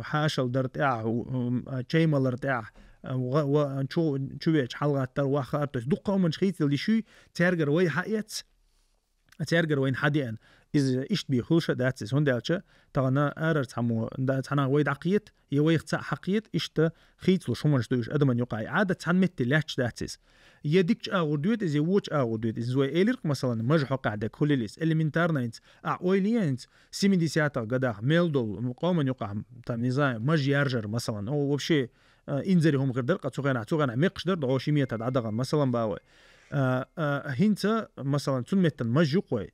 хьашал дар тӀехь, м, а, чай малар тӀехь, а, ва-, ва-, чу, чу веча хьалгӀаттар, вахар, то есть дукха хӀуманаш хийцадала йиш ю, цаьргара вай хьаэц, цаьргара вайна хьадеана. Иза иштта бе хуьлуш а дац иза, хӀунда аьлча тахана арара цхьаммо, да, цхьаннахьа вай дӀакхета, я вайх цхьаъ хьакхета, иштта хийцалуш хӀуманаш ду уьш адаман юкъахь. Ӏадат цхьана метте лаьтташ дац иза. Я дикача агӀор доьду иза, я вочу агӀор доьду иза. Иза вай элира-кх, масалан, мажа хьокъехь дерг хуьлийла иза. Элементарно хӀинца, ахь ойла е хӀинца, семидесятых годах мел долу къоман юкъахь, там, не знаю, мажа яржар, масалан, о, вообще, а, инзаре хӀума хир дара-кх цу хенахь, цу хенахь мекхаш дара, дӀо ши метр дӀадахан, масалан, бан вай. А, а, хӀинца, масалан, цунна меттана мажа ю-кх вай.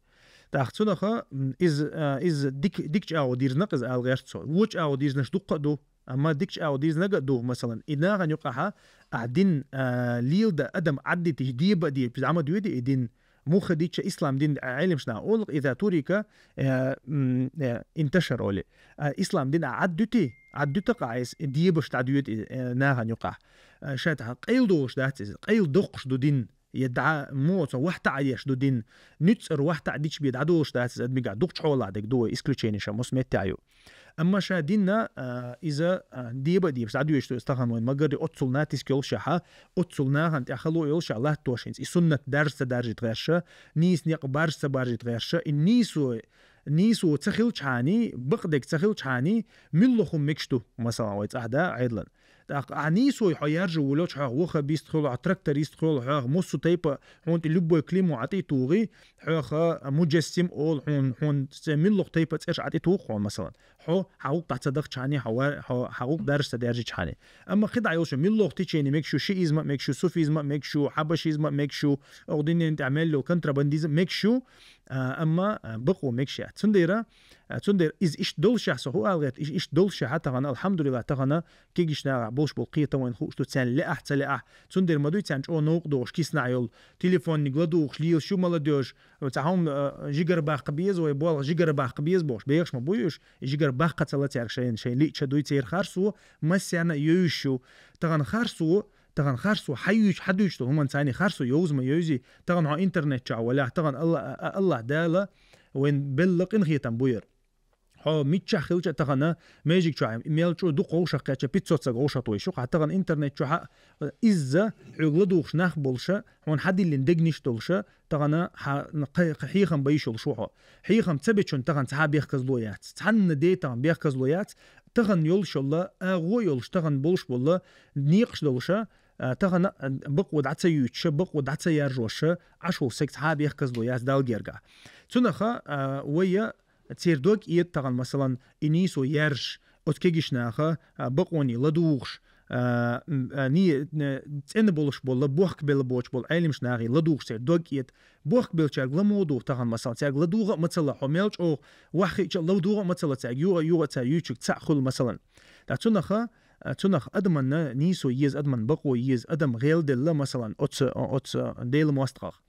ТӀаккха цунаха, м, иза, а, иза дик-, дикача агӀор дирзина-кх иза ала гӀерта со. Вочу агӀор дирзинарш дуккха а ду, амма дикача агӀор дирзинарг а ду, масалан, и нахана юкъахь ахь дин, а, леладан адам Ӏаддитича, деба а дебаш, зӀамига доьду и дин. Муха дича ислам дин, а, Ӏелимаш наха олу-кх, иза турика, э, м, э, инташар олий. А, ислам дин а Ӏаддуьти, Ӏаддуьту-кх ахь иза, и дебаш дӀадоьду и, э, нахана юкъахь. Э, ша тӀаккха къайла долуш дац иза, къайла доккхуш ду дин, я дӀа, муха цо вахтаӀа еш ду дин, нуьцкъара вахтаӀа дича бен дӀадолуш дац иза адамигахь, дукха чхьолахь дерг ду вай, исключенеш а массо а метте а ю. Амма ша динна, а, иза, а, деба а дебаш дӀадоьдуш ду иза тахана вайна, ма-гарра оццул натиск йолушехь, оццул нахана тӀехь хало йолушехь латтош хӀинца. И суннат даржа ца даржийта гӀерша, нийса некъ баржа ца баржийта гӀерша, и нийсо, нийсо ца хилчхьаний, бакъдерг ца хилчхьаний, муьлхха хӀума мегаш ду, масалан, вай цӀахь да Ӏедалан. ТӀаккха ахь нийсо хьо яржа волча, хьох ваххабист хуьлу, хьох тракторист хуьлу, хьох массо а тайпа, хьуна тӀе любой клеймо Ӏа тӀе а тухий, хьох муджассим олу, хьуна, хьуна цӀе муьлхха тайпа цӀераш Ӏа тӀе туху хьуна, масалан. Хьо хьан гӀуллакх дӀа ца дахчхьаний, хьо ва-, хьо хьан гӀуллакх даржа ца даьржичхьаний. Амма кхидӀа йолуш ю, муьлхха течени мегаш ю, шиизм а мегаш ю, суфизм а мегаш ю, хьабашизм а мегаш ю, оха динан тӀехь мел йолу контрабандизм а мегаш ю, а, амма, а, бакъо мегаш яц. Цундела, а, цундела иза иштта долушехь, со хӀун ала гӀерта, иза иштта долушехь тахана, алхьамдулиллахӀ, тахана кегийчу нахах болуш болу кхетам вайна хууш ду, царна лаахь а, ца лаахь а. Цундела ма дуй царна чӀогӀа новкъа догӀуш, киснахь йолу, телефонниг ладугӀуш лелаш ю молодёжь, цхьа хӀума, а, жигара баккха беза вай, болх жигара баккха беза бохуш, бехаш ма бу уьш, жигара баккха ца ло цаьрга шайна, шайн лиъча дуй церан харцо, массарна а йовзуш ю. Тахана харцо, тахана харцо хьан юьйцу, хьан дуьйцу долу хӀуманца, харцо йовза ма йовзий, тахана хьо интернет чохь валахь, тахана Алла-, а-, АллахӀ Дала вайн белла къинхетам бу яра. Хьо миччахь хилча а тахана, межиг чохь мел чӀогӀа дукха вовшах кхеча, пятьсот саг вовшах тойшу, хьан тахана интернет чохь а, изза хьоьга ладугӀуш нах болуша, хьуна хьан диллина дегнаш долуша, тахана хьан кхе-, кхе-, хьехам бан йиш йолуш ву хьо. Хьехам ца бечунна тахана цхьа а бехказло яц. Цхьанна де тахана бехказло яц. Тахана йолуш йолла, агӀо а йолуш, тахана болуш болла, некъаш долуша, а, тахана, а, бакъо дӀа ца юьйцуша, бакъо дӀа ца яржоша, Ӏаш волу саг цхьа а бехказло яц Далла гергахь. Цунаха, а, вайя церан дог эта тахана, масалан, и нийсо яржаш, оцу кегийчу наха, а, бакъоне ладугӀуш, а, м, а, не, не, цӀена болуш болла, бохкабелла боцуш болу Ӏелимчу нахе ладугӀуш церан дог эта. Бохкабеллачаьрга ламо а дугӀу тахана, масалан, цаьрга ладугӀа а ма ца ло, хьо мел чӀогӀа ваххиъча а ладугӀа а ма ца ло цаьрга, юха, юха а цаьрга юьйцург цхьаъ хуьлу, масалан. Ткъа цунах, а, цунах адаманна нийсо еза, адаман бакъо еза, адам гӀелделла, масалан, оцу, оцу Делан мостагӀах.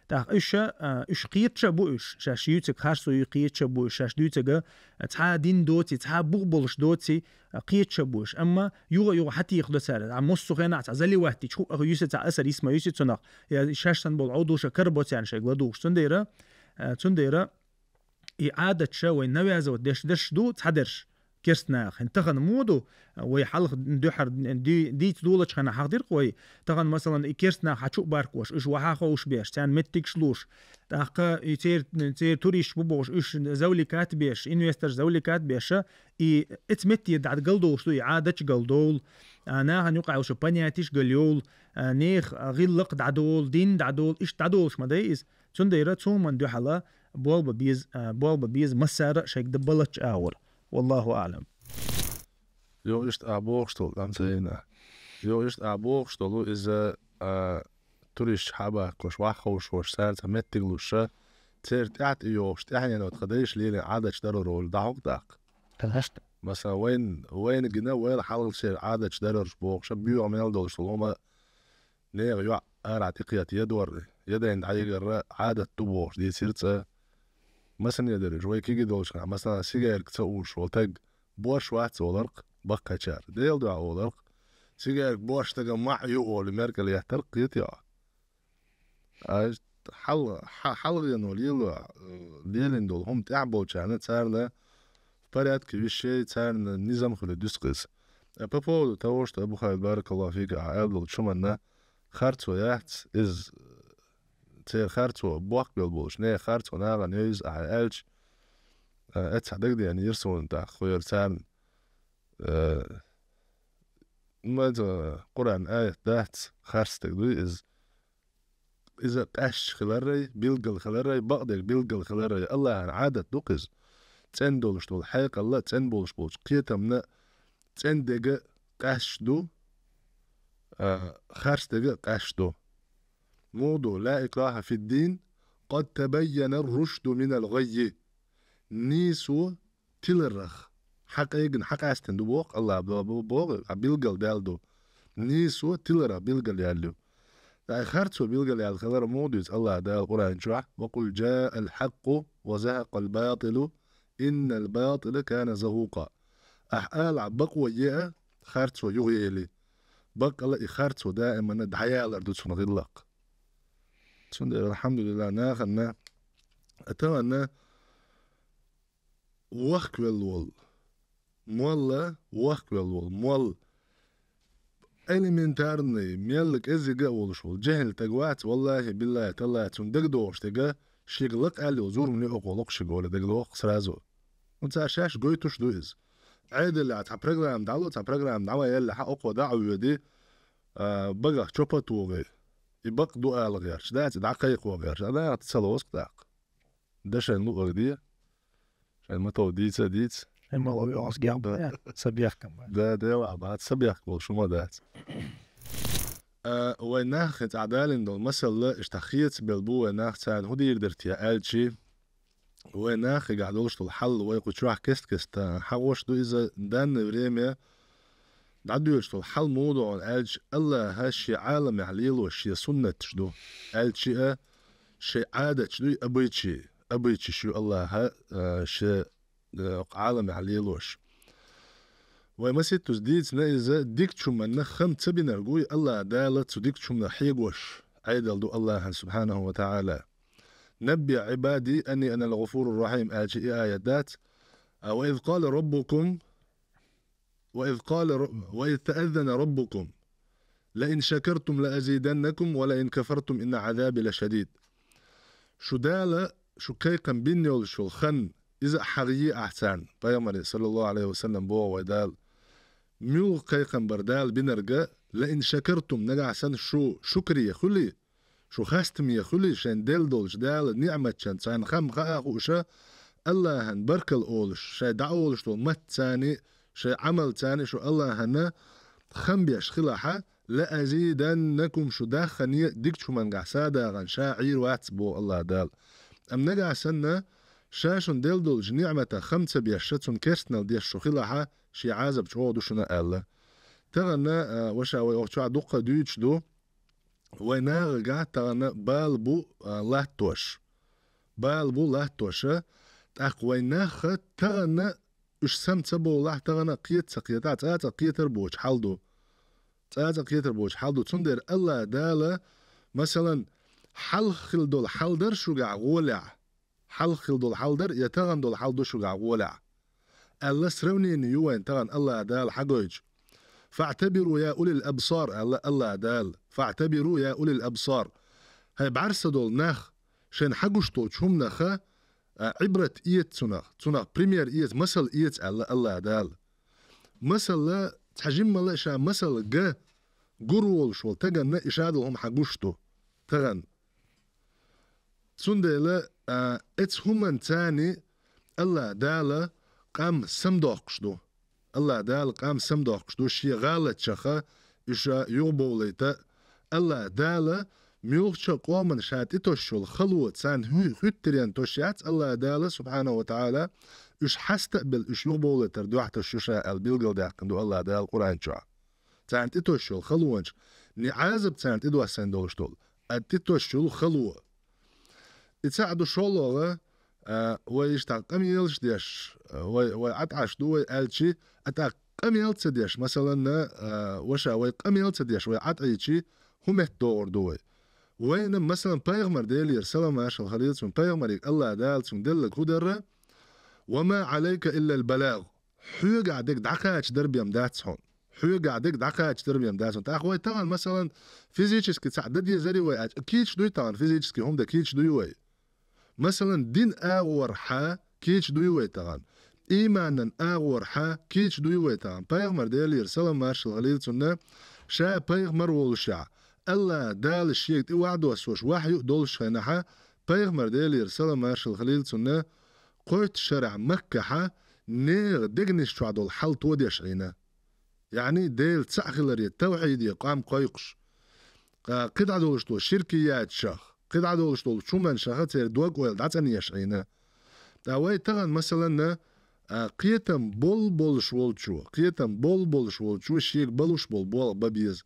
ТӀаккха уьш, а, уьш кхеташ а бу уьш, шаьш юьйцург харцо юй кхеташ а бу уьш, шаьш дуьйцург, а, цхьа дин доций, цхьа бух болуш доций, а, кхеташ а бу уьш. Амма юха-юха хьатеха до цара, а, массо а хенахь цхьа заливать дича, хӀуъа юьсу цхьа асар йиса ма юьсу цунах, я шаьш санна болу Ӏовдалша кара бо царна шайга ладугӀуш. Цундела, а, цундела и Ӏадаташ вайн навязывать деш дерш ду, цхьадерш. Керстанаха. ХӀинца тахана ма ду, вай хьалха дуьхьара ди-, дийца долучу хенахь хьахдира-кх вай, тахана, масалан, и керстанах хьан чу а баркош, уьш вахьа ховш беш, царна меттигаш луш. ТӀаккха и цер-, церан туристаш бу бохуш, уьш завлекать беш, инвесторш завлекать беша, и эца метте дӀа галдолуш ду, и Ӏадаташ галдовла, а, нахана юкъахь йолуш понятеш галйовла, а, нехан гӀиллакх дӀадолу, дин дӀадолу, иштта дӀадолуш ма дай иза. Цундела цу хӀуманна дуьхьала болба беза, а, болба беза массара а шайга дан баллачу агӀор. Валлаху аӀлам. Йо, иштта а бохуш долу, Рамзайна. Йо, иштта а бохуш долу, иза, а, туристаш хьабаккхуш, вахховшош, цара цхьа меттиг луша, церан тӀаьхьа тӀе йогӀуш, тӀаьхьенан тхан дайша лелийна Ӏадаташ даро роль дӀахьо-кх тӀаккха. Масала, вайн, вайна гина, вайла хьалха церан Ӏадаташ дарарш бохуша, боьха мел долуш долу хӀума, нехан йоӀ арахь тӀекхета ядор, ядайна дӀайигарра Ӏадат ду бохуш дийцира цӀа. Масане дерриш, вай кегий долчу хенахь, масала, сигарг ца уьйш волу таг борш вац оларх баккхачара. Делан дуьхьа оларх, сигарг борш стаган маьӀ ю олу меркал еттарх кхетий хьо? А хьал-, хьа-, хьалхено лело, э, лелийна долу хӀума тӀехь болчарна, царна в порядке вещей, царна низам хуьлу дуьсу иза. Э, по поводу того, что Абу Халид, баракаллаху фика, ахьа аьлла долчу хӀуманна харцо яц, иза церан харцо боккха бел болуш, не харцо нахана йойза ахьа аьлча, э, эцхьа дагадеана йира суна тӀаккха, хӀара царна, э, ма, э, Къуръан аят дац, харцдерг дуй иза. Иза къаьсташ хиларрай, билггал хиларрай, бакъдерг билггал хиларрай, Аллахьан Ӏадат ду-кх иза. ЦӀена долуш долу хьекъалла, цӀена болуш болчу кхетамна, цӀена дерг къаьсташ ду, а, харц дерг къаьсташ ду. Муха ду: «Ла икраха фид-дин, къад табайянар-рушду минал гӀаййи». Нийсо тиларх, хьан къегина, хьан къаьстина ду боху Аллах, бо-, бо-, боху, а билггал даьлла ду. Нийсо тиларх билггал яьлла ю. ТӀаккха харцо билггал яьлла хилар муха дуьйцу Аллах Дала Къуръан чохь: «Ва къул жаал хьакъу ва захакъал батилу, иннал батила кана захукъа». Ахьа алахь, бакъо еа, харцо юхаели. Баккъала и харцо даимана дӀаялар ду цунна гӀиллакх. Цундела, алхьамдулиллах, нахана, а тахана вахкавелла волу молла, вахкавелла волу молла, элементарный, мелла кӀеззига а волуш волу жехӀил стаг вац, валлахи, биллахи, таллахи, цунна дагадогӀуш дерг, шега лакъа аьлла йолу зурма юкъахь локхуш ерг волу дагадогӀу-кх сразу. Ну, цара шаьш гойтуш ду иза. Ӏедалехь цхьа программа дӀало, цхьа программа дӀа ма елла, хьан окхо дӀа а воьди, а, багах чопа а тухий, и бакъ ду ала гӀерташ, дац, и дӀакхайкхо гӀерташ, а, нахана ца лоцу-кх тӀаккха. Дан шайн луъург де, шайн ма-тов дийца а дийца. Шайн ма-лов йоӀас гел бан, са бехкам бан. Да, делахь бац, са бехк болуш хӀума дац. А, вай нах, хӀинца ахь далийна долу масалла, иштта хецабелла бу вай нах, царна хӀун дийр дара те аьлчи, вай нахехь долуш долу хьал вай кху чохь кест-кеста хьахош ду иза, данное время дӀадоьдуш долу хьал муха ду хьуна аьлча, Аллаха шен Ӏаламехь лелош шен суннаташ ду, аьлча а, шайн Ӏадаташ дуй, обычай, обычайш ю Аллаха, а, шен, а, Ӏаламехь лелош. Вай маситтаза дийцина иза, дикачу хӀуманна хам ца бинарг вуй Аллах Дала цу дикачу хӀуманах хьегош, Ӏедал ду Аллахьан, субхьанаху ва таӀала. «Набби Ӏибади анни анал гӀафурур рахьим», аьлча и аят дац. А, «Ва из къала раббукум», «Ва из къала ра-, ва из тааззана раббукум, ла ин шакартум ла азиданнакум, ва ла ин кафартум инна Ӏазаби ла шадид». Шу Дала, шу кхайкхам бина йолуш йолу хан, иза а хьахийе ахь царна, пайхамаре, саллаллаху Ӏалайхи ва саллам, боху вай Дала. Муьлха кхайкхам бара Дала бинарг, «ла ин шакартум», нагахь санна шу шукрият хуьлий, шу хастаме хуьлий шайн делла долчу Дала ниъматчан, царна хам хаа хууша, Аллахьан баркалла олуш, шайн дӀаолуш долу маттацани, шайн Ӏамалцани шу Аллахьана хам беш хилахьа, «ла азиданнакум», шу даххане дикачу хӀумангахь садагӀан ша Ӏийр вац, боху Аллах Дала. Амма нагахь санна, ша шуна делла долчу ниъматах хам ца беш, ша цунна керстанал деш шу хилахьа, шен Ӏазап чӀогӀа ду шуна аьлла. Тахана, а, ваша вай оху чохь дуккха дуьйцуш ду, вай нахагахь тахана бала бу, а, латтош. Бала бу латтоша, тӀаккха вай нахха тахана уьш сам ца бовлахь, тахана кхета ца кхетахь, цӀа-цӀа кхетар боцу хьал ду. ЦӀа-цӀа кхетар боцу хьал ду. Цундела Аллах Дала, масалан, хьалха хила долу хьал дара шуьгахь гӀолехь. Хьалха хила долу хьал дара, я тахана долу хьал ду шуьгахь гӀолехь. Аьлла, сравнение ю вайн тахана Аллах Дала хьагойтуш. «ФаӀтабиру я улил абсар», аьлла Аллах Дала. «ФаӀтабиру я улил абсар». ХӀай бӀаьрса долу нах, шайна хьагуш долчу хӀуманаха, а, Ӏибрат эца цунах, цунах пример эца, масал эца аьлла Аллах Дала. Масала, цхьа жиммала ша масал га гур волуш волу таганна и ша долу хӀума хьагуш ду. Тахана. Цундела, а, эцу хӀуманцани Аллах Дала къам самдоккхуш ду. Аллах Дала къам самдоккхуш ду, шен гӀалатчаха уьш юхабовлайта. Аллах Дала муьлххачу а къоман ша тӀетосуш йолу хало царна хӀу-, хӀуьттаренна тосуш яц Аллах Дала, субхьанаху ва таӀала, уьш хьаста а белла, уьш юхабовлайтар дуьхьа тосуш ю ша аьлла билгалдаьккхина ду Аллах Дала Къуръан чохь. Царна тӀетосуш йолу халонаш, не Ӏазап царна тӀедоссийна долуш долу, а тӀетосуш йолу хало. И цхьаъ ду шолгӀа, а, вай иштта къамелаш деш, а, вай, вай ӀатӀаш ду вай аьлчи, а тӀаккха къамел ца деш, масалан, а, ваша, вай къамел ца деш, вай ӀатӀийчи, хӀун метта догӀур ду вай? Вайна, масалан, пайхамар Делера салам-маршалла хуьлда цунна, пайхамариг Аллах Дала цунна деллаг хӀун дара: «Ва ма Ӏалайка иллал балагъ». Хьоьгахь дерг дӀакхачадар бен дац хьуна. хьоьгахь дерг дӀакхачийтар бен дацун. ТӀаккха вай тахана, масалан, физически цхьаъ дан дезарий вай аьлча, кийча дуй тахана, физически хӀума дан кийча дуй вай? Масалан, дин агӀорхьа кийча дуй вай тахана? Ийманан агӀорхьа кийча дуй вай тахана? Пайхамар, Делера салам-маршалла хилийла цунна, ша пайхамар волушехь, АллахӀ Дала шега тӀе ваӀдоссош вахьйу а долуш хенахьа, пайхамар, Делера салам-маршалла хилийла цунна, кхойтта шарахь Маккахьа нехан дегнаш чохь долу хьал тодеш Ӏийна. Яъни Дела цхьаъ хиларе, тавхьиде къам кхойкхуш, ткъа кхидӀа долуш долу ширкияташах, кхидӀа долуш долу чуманшаха церан дог-ойла дӀацӀанъеш Ӏийна. Ткъа вай тахана, масалан, а, кхетам болу болуш волчо, кхетам болу болуш волчо шега балуш болу болх бан беза.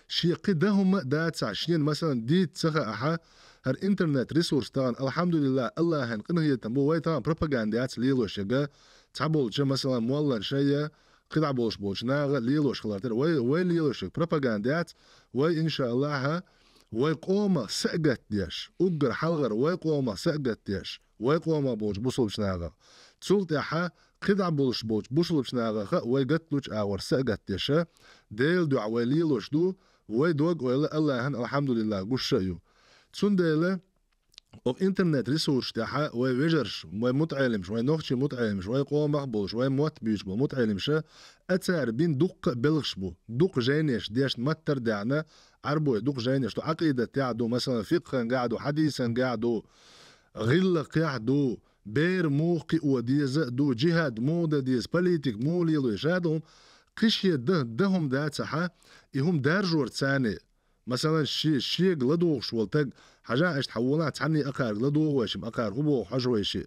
Шен кхин дан хӀума а дацахь, шена, масалан, дийца ца хаахьа, хӀара интернет-ресурс тахана, алхьамдулиллахӀ, АллахӀан къинхетам бу, вай тахана пропаганда яц лелош яга, цхьаболча, масалан, молланша я, кхидӀа болуш болчу наха лелош хилар тера. Вай, вай лелош яга пропаганда яц, вай, иншааллахӀа, вай къомах са а гатдеш, уггар хьалхара вай къомах са а гатдеш, вай къомах болчу бусулбачу нахах. Цул тӀаьхьа кхидӀа болуш болчу бусулбачу нахаха а вай гатдолчу агӀор са а гатдеша, Делан дуьхьа вай лелош ду, вай дог-ойла АллахӀан, алхьамдулиллахӀ, гуш а ю. Цундела оха интернет-ресурсаш тӀехьа вай вежарш, вай мутаӀелимаш, вай нохчий мутаӀелимаш, вай къомах болуш, вай мотт буьйцуш болу мутаӀелимаша, а цара бина дуккха а белхаш бу, дуккха жайнеш дешна, маттар а даьхна, Ӏарбой дуккха жайнеш ду, Ӏакъидатехь а ду, масалан, фикъхангахь а ду, хьадисангахь а ду, гӀиллакхехь а ду, бер муха кхио деза а ду, джихӀад муха дан деза, политика муха лело, ша ду хӀума, кхин шен дан, дан хӀума дацахьа, и хӀума даржор царна. Масалан, ши-, шега ладугӀуш волу таг, хьажа, аша тхьа волахь, цхьанний а кхарга ладугӀу вайшимма, а кхара хӀун боху хьожу вайши,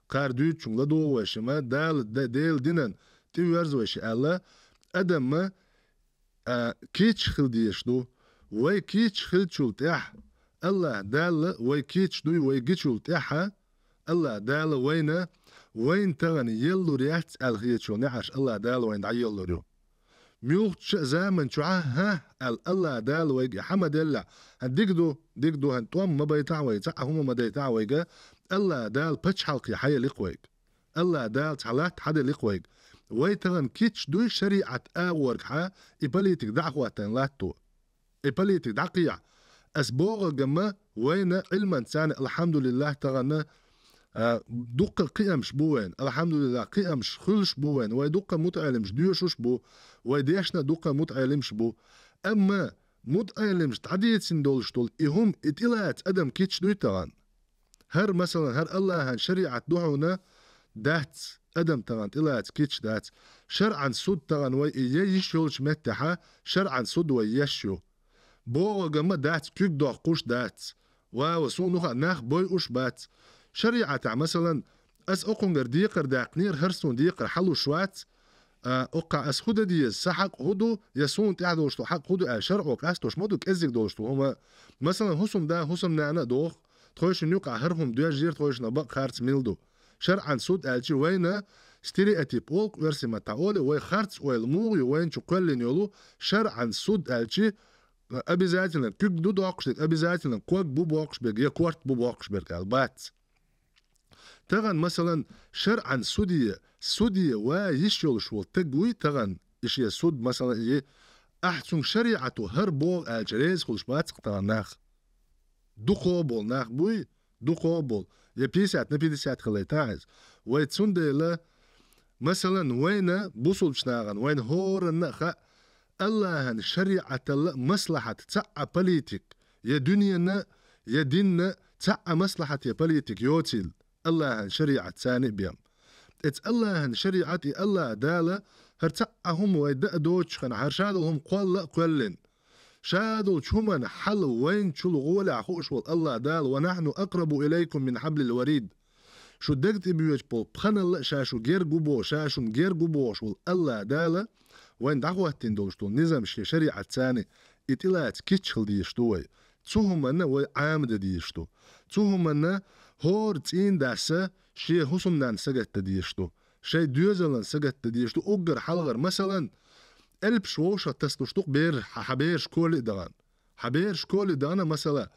кхара дуьйцучунга ладугӀу вайшимма, Дала, Де-, Делан динан тӀе воьрзу вайши аьлла, адамма, а, кийча хила дезаш ду. Вай кийча хиллачул тӀаьхьа, АллахӀ Дала вай кийча дуй вай гичул тӀаьхьа, АллахӀ Дала вайна, вайна тахана еллур яц аьлла хеташ йолу неӀарш АллахӀ Дала вайна дӀаеллур ю. Муьлххачу а заман чохь, хӀа, аьлла, АллахӀ Дала вайга и хьа ма-деллехь, хӀа, дика ду, дика ду, хӀа, тӀом ма байтахь вайга, цхьа а хӀума ма дайтахь вайга, АллахӀ Дала пачхьалкхе хьаелла-кх вайга. АллахӀ Дала цхьа латта хьаделла-кх вайга. Вай тахана кийча дуй шариӀат агӀоргахьа и политика дӀа а хӀоттийна латто. И политика дӀакхехьа. Ас бохург-м вайна Ӏилманца, алхьамдулиллахӀ, тахана, а, дуккха а кхиамаш бу вайна, алхьамдулиллахӀ, кхиамаш хуьлуш бу вайна, вай дуккха а мутаӀелимаш доьшуш бу, вай дешна а дуккха а мутаӀелимаш бу. Амма мутаӀелимаш дӀадийцина долуш долу и хӀума, и тӀелаца адам кийча дуй тахана? ХӀара, масалан, хӀара АллахӀан шариӀат ду хьуна, дац, адам тахана тӀелаца кийча дац. ШарӀан суд тахана вай и я йиш йолчу меттехьа, шарӀан суд вай еш ю. Бохург-м дац, куьг доккхуш дац. Ва, ва, суна хаа, нах бойуш бац. ШариӀатехь, масалан, ас окхунгара декхар даьккхинера, хӀара суна декхар хьалуш вац, а, оккхахь ас хӀун дан деза, сан хьакъ хӀун ду, я суна тӀехь долуш долу хьакъ хӀун ду аьлла, шарӀо къастош ма ду, кӀеззиг долуш долу хӀума. Масалан, хӀусамда, хӀусамнана а доху, тхойшинна юкъахь хӀара хӀума доьжжера, тхойшинна бакъ, харц мила ду. ШарӀан суд аьлчи вайна стереотип олу-кх оьрсийн маттахь олий, вай харц ойла муха ю, вайна чу кхоьллина йолу, шарӀан суд аьлчи, обязательно куьг ду доккхуш дерг, обязательно ког бу боккхуш берг, я корта бу боккхуш берг аьлла бац. Тахана, масалан, шарӀан суде, суде ва йиш йолуш волу таг вуй тахана, и шен суд, масалан, и, ахь цунга шариӀато хӀара боху аьлча реза хуьлуш бац-кх тахана нах. Дукхо а болу нах буй, дукхо а болу, я пятьдесят на пятьдесят хилайтахьа иза. Вай цундела, масалан, вайна, бусулбачу нахана, вайна хӀоранна а хаьа, АллахӀан шариӀаталла а маслахьат цхьа а политик, я дуьненна, я динна цхьа а маслахьате политик йоцийла, АллахӀан шариӀат царна а бен. Эца АллахӀан шариӀат и АллахӀ Дала хӀара цхьа а хӀума вай дан а доцучу хенахь, хӀара ша долу хӀума кхолла а кхоьллина. Ша долчу хӀуманна хьал вайна чул гӀолехь хууш волу АллахӀ Дала: «Ва нахьну акърабу илайкум мин хьаблил варид». Шу дега тӀе боьдучу болу пханалла а ша шу герга ву боху, ша шуна герга ву бохуш волу АллахӀ Дала вайна дӀахӀоттийна долуш долу низам шен шариӀат царна и тӀелаца кийча хила дезаш ду вай. Цу хӀуманна вай Ӏамадан дезаш ду. Цу хӀуманна хӀора цӀийнан дас шен хӀусамнанна сагатдан дезаш ду. Шайн доьзалан сагатдан дезаш ду. Уггар хьалхара, масалан, элпаш вовшах тасалуш ду-кх бер-, хьан, хьан бераш школе а дахана. Хьан бераш школе а дахана, масала,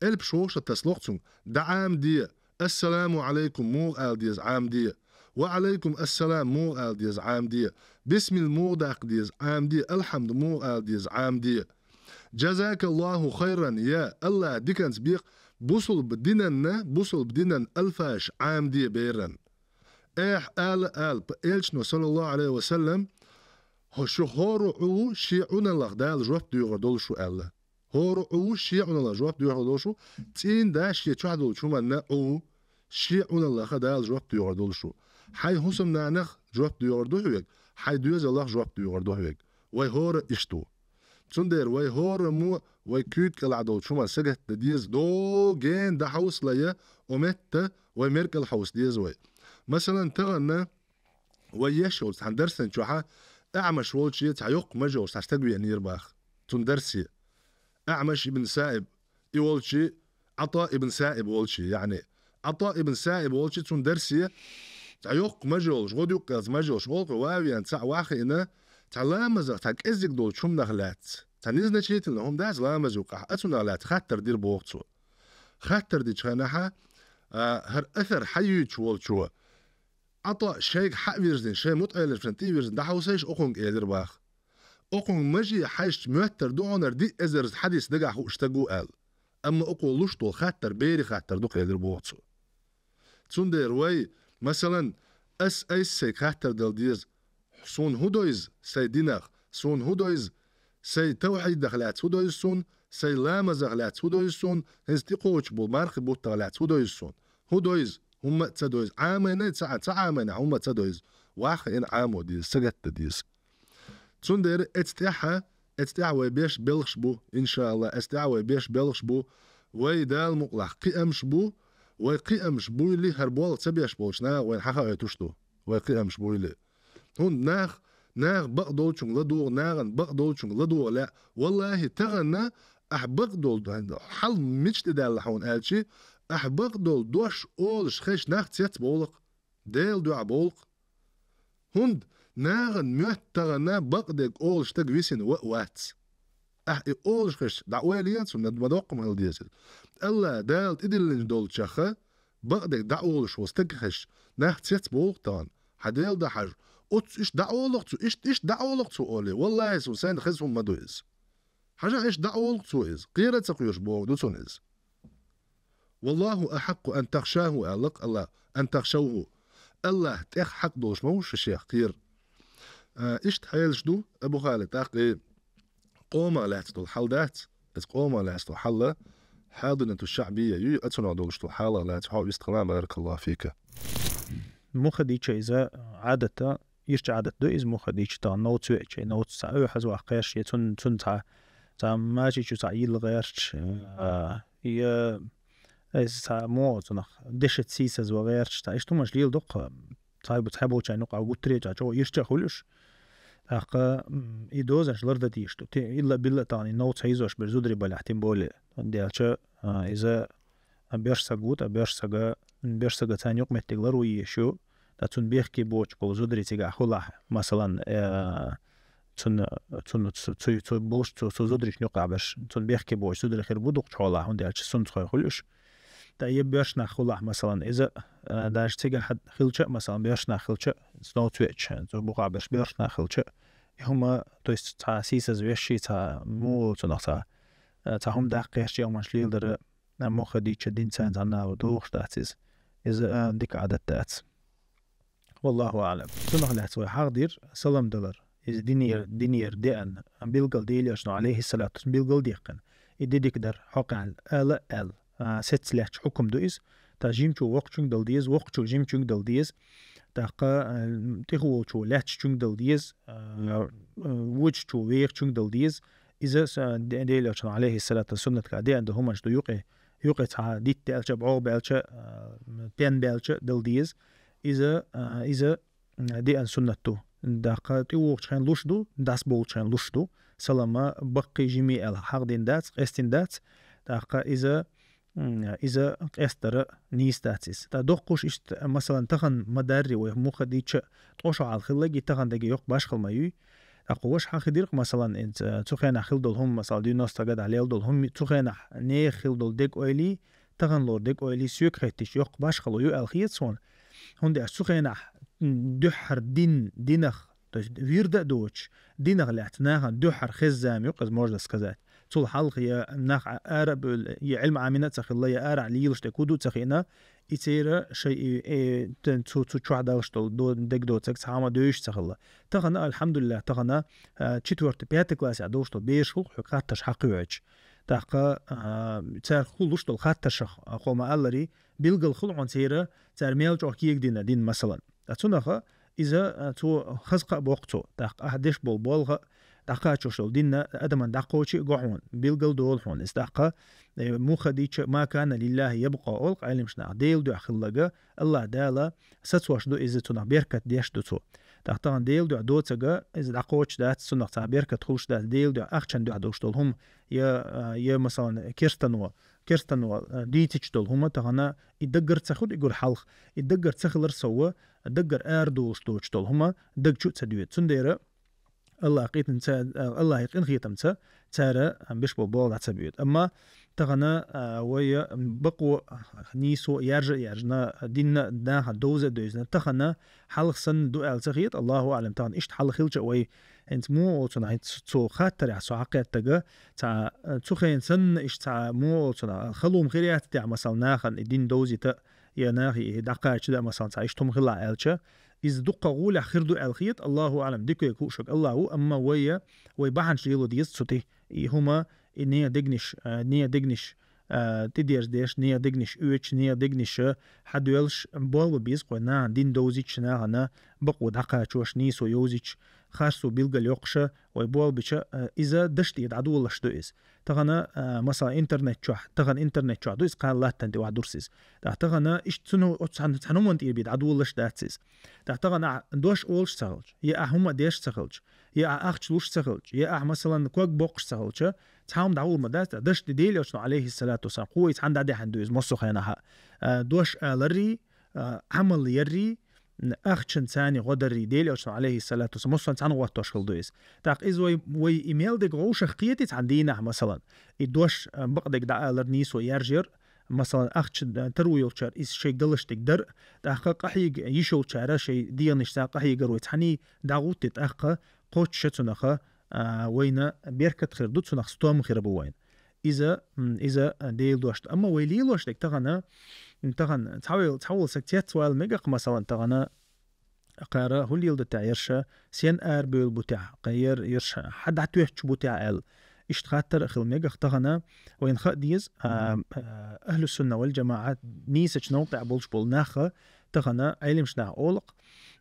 элпаш вовшах тасалу-кх цуьнга: «ДӀаӀамаде, ассаламу Ӏалайкум муха ала деза, Ӏамаде». «Ва алайкум ассалам» муха ала деза, Ӏамаде. «Бисмилла» муха даккха деза, Ӏамаде. «Алхьамду» муха ала деза, Ӏамаде. «Джазакаллаху хайран», я «Аллах диканца бекъа», бусулба динанна, бусулба динан алфаш Ӏамаде беран. Эхь ала ала, п-, элчано, саллаллаху алейхи ва саллам, хо-, шу хӀора Ӏу шен Ӏуналлах Дала жоп доьхур долуш ву аьлла. ХӀора Ӏу шен Ӏуналлах жоп доьхур долуш ву, цӀийнан да шен чохь долчу хӀуманна Ӏу шен Ӏуналлаха Дала жоп доьхур долуш ву. Хьайн хӀусамнанах жоп доьхур ду хьоьга, хьайн доьзалах жоп доьхур ду хьоьга. Вай хӀора иштта ву. Цундела вай хӀораммо вай куьйга кӀелахь долчу хӀуманна сагатдан деза, догена дӀахьовсале, о метта вай мер кӀелхьовса деза вай. Масалан, тахана вай еш йолчу цхьана дарсан чохь аьӀмаш волчу цхьа йоккха мажа йолуш цхьа стаг веанера баха цунна дарсе. АӀмаш ибн Саиб, и волчу Ӏата ибн Саиб волчу, яъни, Ӏата ибн Саиб волчу цунна дарсе, цхьа йоккха мажа йолуш, гӀодаюккъелца мажа йолуш, олхьа ван а веана, цхьаъ вахийна, цхьа ламазах, цхьа кӀеззиг долчу хӀуманах лаьцна, цхьа незначительно хӀума дац ламаза юкъахь, а цунах лаьцна хаттар дира боху цо. Хаттар дечу хенахь, а, хӀара асар хьайуьйцуш волчо, Ӏата шайга хьа а вирзина, шайн мутаӀеллачунна тӀе а вирзина, дӀахьовсийша окхунга элира баха. Окхунга мажа хьаьжча моьттур ду хьуна хӀара диъ эзарза хьадис дагахь хууш стаг ву аьлла. Амма окхо луш долу хаттар берийн хаттар ду-кх элира боху цо. Цундела вай, масалан, ас айса сайга хаттар дала деза: «Суна хӀун до иза сайн динах? Суна хӀун до иза сайн тавхьидах лаьцна? ХӀун до иза суна сайн ламазах лаьцна? ХӀун до иза суна хӀинца тӀекхочуш болу мархин буттах лаьцна? ХӀун до иза суна? ХӀун до иза? ХӀумма а ца до иза. Ӏамийна а ца, ца Ӏамийна, хӀумма а ца до иза». Ваххийна Ӏамо деза, сагатдан деза. Цундела эцу тӀехь, эцу тӀехь вай беш белхаш бу, иншааллах, эцу тӀехь вай беш белхаш бу, вай Дала мукъалахь кхиамаш бу, вай кхиамаш буйла, хӀара болх ца беш болчу наха вайна хьахоуьйтуш ду, вай кхиамаш буйла. ХӀунда нах, нах бакъдолчуьнга ладугӀу, нахана бакъдолчуьнга ладугӀу лаьа. Валлахи, тахана ахь бакъдолу хьал мича тӀедаьлла хьуна аьлчи, ахь бакъдолу дош олуш хезча, нах цецбовлу-кх, Делан дуьхьа бовлу-кх. ХӀунда нахана моьтту тахана бакъдерг олуш стаг висина ва а вац. Ахь и олуш хезча, дӀаойле цунна, ма доккха ма хила деза иза. Аллах Дала тӀедиллина долчух бакъдерг дӀаолуш волу стаг хезча, нах цецбовлу-кх тахана. Хьан Дела дан хьажа, оццу иштта дӀаолу-кх цо, иштта, иштта дӀаолу-кх цо олий. Валлахи, суна сайна хеза хӀума ма ду иза. Хьажа, иштта дӀаолу-кх цо иза. Кхера а ца кхоьруш бохург ду цунна иза. «Валлаху ахьакъу ан тахшаху», аьлла-кх Аллах, «ан тахшавху». Аллах тӀех хьакъ долуш ма ву шу шех кхера. А, иштта хьелаш ду, Абу Халид, тӀаккха и къомах лаьцна долу хьал дац, иза къомах лаьцна долу хьал, хьадинату шаъбия юй, а цунах долуш долу хьалах лаьцна хьо вистхила, баракаллаху фика. Муха дийча иза Ӏадата, ирча Ӏадат ду иза муха дийча, тахана новца веача, новца цхьа оьхьаз ваккха гӀерташ, я цун-, цунна цхьа, цхьа мачичу цхьа йилла гӀерташ, а, я иза цхьа муха цунах дешаца сийсаз ван гӀерташ, цхьа иштта хӀуманаш леладо-кх, цхьа бу-, цхьа болчарна юкъахь гуттаре а чӀогӀа ирча а хуьлуш. ТӀаккха, м, и дозанаш лардан дийш ду. Те, илла-билла тахана и новца хьийзош берш зударий балахь, тем более. ХӀунда аьлча, а, иза боьрша саг ву, ткъа боьрша сага, боьрша сага царна юкъаметтиг ларван езаш ю, ткъа цунна бехке боцуш болу зударий цигахь хуьлахь, масалан, э, цунна, цунна цу, цу, цу болуш, цу, цу зударийшна юкъахь берш, цунна бехке боцуш зударий хир бу дукхачу хьолахь, хӀунда аьлча сунтхой хуьлу уьш. Ткъа я боьрша нах хуьлахь, масалан, иза, э, даже цигахь хилча а, масалан, боьрша нах хилча а, новца веача, цу бухахь берш боьрша нах хилча а, и хӀума, то есть, цхьа сийсаз вешший, цхьа муха цунах цхьа, э, цхьа хӀума даккха гӀерташ, и хӀуманаш леладар, а, муха дийча динца цхьанна а догӀуш дац иза. Иза, а, дика Ӏадат дац. Валлаху аълам. Цунах лаьцна вай хьахдира салам далар. Иза динера, динера деана, билггал Делан Элчано, алейхиссалату, билггал деккхина. И де дика дара, хьокъехь ала а аьлла, а, сецца лаьтташ хьукам ду иза. Та жимачо воккхачуьнга дала деза, воккхачо жимачуьнга дала деза. ТӀаккха, а, тӀехволчо лаьттачуьнга дала деза, а, а, вочачо вехачуьнга дала деза. Иза са-, де-, Делан Элчано, алейхиссалату, суннатгахь деана долу хӀуманаш ду юкъе, юкъе цхьа дитт даьлча, бӀогӀа баьлча, а, пен баьлча дала деза. Иза, а, иза, м, деана суннат ду. ТӀаккха тӀевогӀучу хенахь луш ду, дӀасабовлучу хенахь луш ду. Салама баккхий жимий аьлла хьахдина дац, къестина дац. ТӀаккха иза, м, иза къестара нийса дац иза. ТӀаккха доккхуш иштта, масалан, тахана ма-дарри вай муха дийча, ткъа шо хьалха хилларг и тахана дерг йоккха башхалла ма юй. ТӀаккха ваша хьан хи диркъ, масалан, ин ц-, цу хенахь хилла долу хӀума, масалан, девяносто годахь лелла долу хӀума, цу хенахь нехан хилла долу дерг ойла йий, тахана лору дерг ойла йий, соьга хеттича йоккха башхалла ю аьлла хета суна. ХӀунда аьлча цу хенахь дуьххьара дин, динах, то есть вирда а доцуш, динах лаьцна нахана дуьххьара хезза ма ю-кх иза, можно сказать. Цул хьалха я нах а-, ара а бевлла, я Ӏилма Ӏамийна а ца хилла, я арахьа лелаш дерг хӀун ду а ца хиъна, и церан шайн и, э, тен-, цу, цу чохь далуш долу до-, дегдоцург цхьа хӀума девзаш а ца хилла. Тахана, альхьамдулиллахӀ, тахана, а, четвёртый, пятый классехь долуш долу бераш хуьлу хьоьга хаттарш хьакхоьхьуьйтуш. ТӀаккха, а, цаьрга хуьлуш долу хаттаршах, а, хьо ма-аллара, билгал хуьлу хьуна церан, цара мел чӀогӀа кегадина дин, масалан. Ткъа цунах иза, а, цо хаза кхаъ боккху цо. ТӀаккха ахь деш болу болх а, дӀакхачош долу дин а адамна дӀакхочий а го хьуна, билгал долу хьуна иза. ТӀаккха, э, муха дийча, «Ма кана лиллахӀи ябкъа», олу-кх Ӏелимаш наха, Делан дуьхьа хилларг, АллахӀ Дала сацош ду иза, цунах беркат деш ду цо. ТӀаккха тахана Делан дуьхьа доцург, иза дӀакхочуш дац, цунах цхьа беркат хуьлуш дац, Делан дуьхьа, ахчан дуьхьа долуш долу хӀума, я, а, я, масалан, керстано, керстано, а, дийцича долу хӀума, тахана и даггара ца хуьлу и гур хьалха, и даггара ца хилар сов, даггара арадолуш доцуш долу хӀума даг чу а ца доьду. Цундела АллахӀ къинхетам-, ца, АллахӀан къинхетамца цара беш болу болх дӀа ца боьду. Амма тахана, а, вай бакъо нийсо яржа а яржина, дин а нахана довза а девзина, тахана хьалха санна ду аьлла ца хета, АллахӀу аӀлам, тахана иштта хьалха хилча а вай, хӀинца муха олу цунах, хӀинца цу хаттарехь со хьакхеттарг, цхьа, цу хенахь санна иштта цхьа муха олу цунах, хала хӀума хир яц техьа, масалан, нахана и дин довзийта, я нахе и дӀакхача дан, масалан, цхьа иштта хӀума хилахь аьлча, иза дуккха гӀолехь хир ду аьлла хета, АллахӀу аӀлам, дика вай кхуушург АллахӀ ву, амма вай, вай бахьанаш лело деза цу тӀе. И хӀума, и нехан дегнаш, а, нехан дегнаш, а, тӀедерзадеш, нехан дегнаш оьцуш, нехан дегнаш, а, хьадоьллуш, болх бан беза-кх вай нахана дин довзуьйтуш, нахана бакъо дӀакхачош, нийсо йовзуьйтуш, харцо билгал йоккхуш, вай болх бича, а, иза дашна тӀера дӀадолалуш ду иза. Тахана, а, масала, интернет чохь, тахана интернет чохь ду иза, кхана латтана тӀе охьадуьрсу иза. ТӀаккха тахана иштта цунах оцу цхьана, цхьана хӀуманна тӀера бен дӀадолалуш дац иза. ТӀаккха тахана ахь дош олуш ца хилча, я ахь хӀума деш ца хилча, я ахь ахча луш ца хилча, я ахь, масалан, ког боккхуш ца хилча, цхьа хӀума дӀагӀур ма дац, ткъа дашна тӀе Делан Элчано, Ӏалайхиссалату вассалам, кхо и цхьаьна дӀадаьхьна ду иза массо а хенахь. А, дош аларрий, а, Ӏамал яррий, ахчанца гӀо даррий, Делан Элчано, Ӏалайхиссалату вассалам, массо а цхьаьна гӀоттош хила ду иза. ТӀаккха иза вай, вай и мел дерг вовшах кхетий цхьана дийнахь, масалан, и дош, а, бакъдерг дӀаалар, нийсо яржар, масалан, ахча, а, таро йолчара иза шайга далаш дерг дар, тӀаккха къахьега йиш йолчара шайн дегӀанашца къахьегар вай цхьаьний дӀагӀуттий, тӀаккха кхоччуш цунах, а, вайна беркат хир ду, цунах стом хир бу вайна. Иза, м, иза, а, Делан дош ду. Амма вай лелош дерг тахана, м, тахана цхьа вел-, цхьа волу саг цецвала мегар-кх, масалан, тахана кхара хӀун леладо техьа, ерш сен арабевлла бу техьа, кхара ер-, ерш хьан дӀатоьттуш бу техьа аьлла. Иштта хаттар а хила мегар-кх тахана, вайна хаа деза, а, а, ахьлу сунна вал джамаӀа нийсачу новкъа тӀехь болуш болу нах, тахана Ӏелимаш наха олу-кх,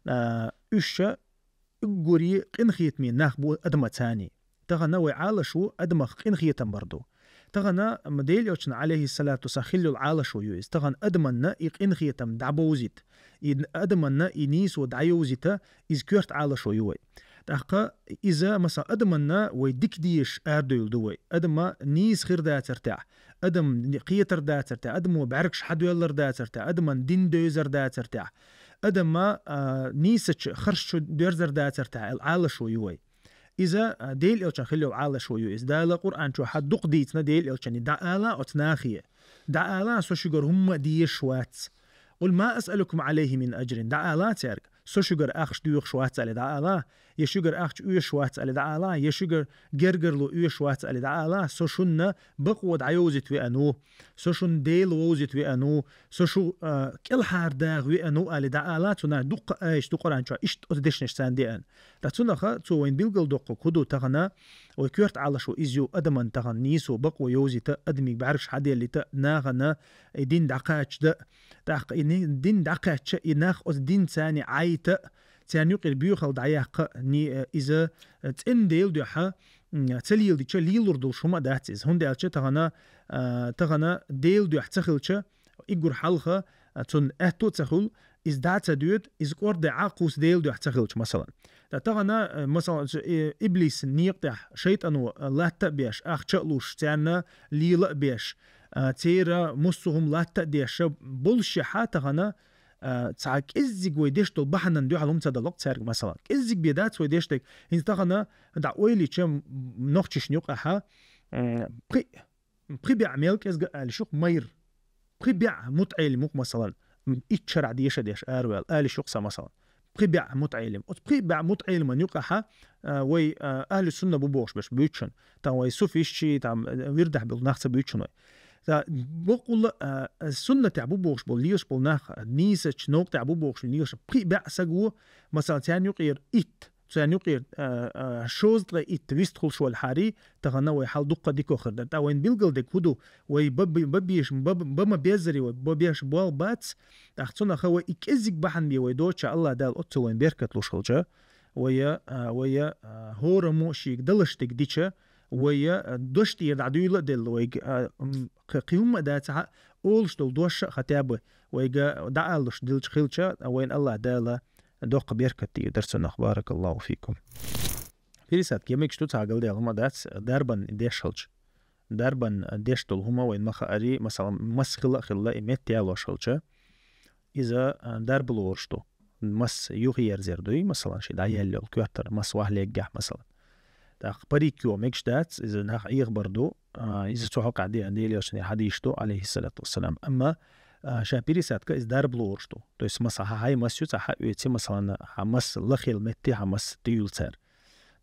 а, уьш уггаре къинхетаме нах бу адамаца цхьаьний. Тахана вай Ӏалашо адамах къинхетам бар ду. Тахана ма Делан Элчанан, Ӏалайхиссалату вассалам, хила йолу Ӏалашо ю иза. Тахана адаманна и къинхетам дӀабовзийта, и адаманна и нийсо дӀайовзийта, иза коьрта Ӏалашо ю вай. ТӀаккха иза, масала, адаманна вай дика дезаш арадевлла ду вай. Адама нийса хир дацар техьа, адам кхетар дацар техьа, адамо бӀаьргаш хьадоьллар дацар техьа, адаман дин девзар дацар техьа, адама, а, нийсачу харш чу доьрзар дацар техьа аьлла Ӏалашо ю вай. Иза, а, Делан Элчанан хила йолу Ӏалашо ю иза. Дала Къуръан чохь дукха дийцина Делан Элчанна: «ДӀаала оцу нахе. ДӀаала, со шуьгара хӀумма а дезаш вац. Къул ма асъалукум Ӏалайхи мин аджрин. ДӀаала цаьрга, со шуьгара ахча доьхуш вац аьлла дӀаала, я шуьгара ахча оьшуш вац аьлла дӀаала, я шуьгара гергарло оьшуш вац аьлла дӀаала, со шуна бакъо дӀайовзийта веана ву, со шуна Дела вовзийта веана ву, со шу, а, кӀелхьардаха веана ву», аьлла дӀаала, цунах дуккха аяташ ду Къуръан чохь иштта оцу дешнаш царна деана. Ткъа цунах цо вайна билгалдоккхург хӀун ду тахана, вай коьрта Ӏалашо иза ю, адаман тахана нийсо, бакъо йовзийта, адамийн бӀаьргаш хьаделлийта, нахана и дин дӀакхачадан. ТӀаккха и ни-, дин дӀакхаьчча, и нах оцу динца цхьаьний Ӏайта, царна юкъера боьхалла дӀаяккха, ни-, иза, э, цӀена Делан дуьхьа, м, ца леладича, лелур долуш хӀума а дац иза. ХӀунда аьлча тахана, а, тахана Делан дуьхьа ца хилча, уггар хьалха, а, цунна аьтто а ца хуьлу, иза дӀа а ца доьду, иза кӀордадаьӀа кхузза Делан дуьхьа ца хилча, масалан. Ткъа тахана, а, масалан, цу, э, иблисан некъа тӀехь шайтӀано, а, латта а беш, ахча а луш, царна лела а беш, а, церан массо а хӀума латта а деш, болушехь а тахана, а, цхьа кӀеззиг вай деш долу бахьанан дуьхьал хӀума ца дало-кх цаьрга, масалан. КӀеззиг бен дац вай деш дерг. ХӀинца тахана дӀа ойла йича, м-, нохчашна юкъахь, м, пхи-, пхи бӀаь мел кӀезиг а ала йиш ю-кх майра. Пхи бӀаь мутаӀелим ву-кх, масалан, м, итт шарахь деша деш араваьлла, ала йиш ю-кх сан, масалан. пхи бӀаь мутаӀелим. Оцу пхи бӀаь мутаӀелиман юкъахьа, а, вай, а, ахьлу сунна бу бохуш берш буьйцу шуна. Там вай суфистчий, там, э, вирдахь болу нах ца буьйцу шуна вай. Ца бакъулла, а, суннатехь бу бохуш болу лелаш болу нах, нийсачу новкъа тӀехь бу бохуш лелаш, пхи бӀаь саг ву, масала, царна юкъера итт, царна юкъера, а, а, шозза ткъе итт вистхуьлуш волу хьарий, тахана вай хьал дуккха дика хир дара. ТӀаккха вайн билгал дерг хӀун ду? Вай ба-, ба-, ба-, беш-, ба-, ба ма беззарий вай, ба беш бол бац, тӀаккха цунах вай и кӀеззиг бахьана бен вай доцуш, АллахӀ Дала оццул вайн беркат луш хилча, вай, а, вай, а, хӀораммо шега далаш дерг дича, вай, а, дош тӀера дӀадуьйла а делла вайга, а, м, кхи-, кхин хӀумма а дацахьа, олуш долу дош а хатта а бу, вайга дӀааллуш дилча хилча, вайна АллахӀ Дала доккха беркат дийр дара цунах. Баракаллаху фикум. Пересадка, я мегаш ду цхьа галдаьлла хӀума дац, дарбан деш хилча. Дарбан деш долу хӀума вайна ма хаарий, масала, мас хила а хилла, и метта ялош хилча, иза, а, дарба лоруш ду. Мас юхаерзар дуй, масала, ши дӀаелла йолу коьртара мас ваьхьа леггехь, масала. ТӀаккха парик йо мегаш дац, иза нах Ӏехабар ду, а, иза цу хьокъехь де-, Делан Элчанан хьадисаш ду, алейхиссалату вассалам. Амма, а, ша пересадка иза дарба лоруш ду. То есть, масала, хьан хьайн мас ю, цхьа хьан оьци, масала, хьан мас лахъелла метте хьан мас туьйла цара.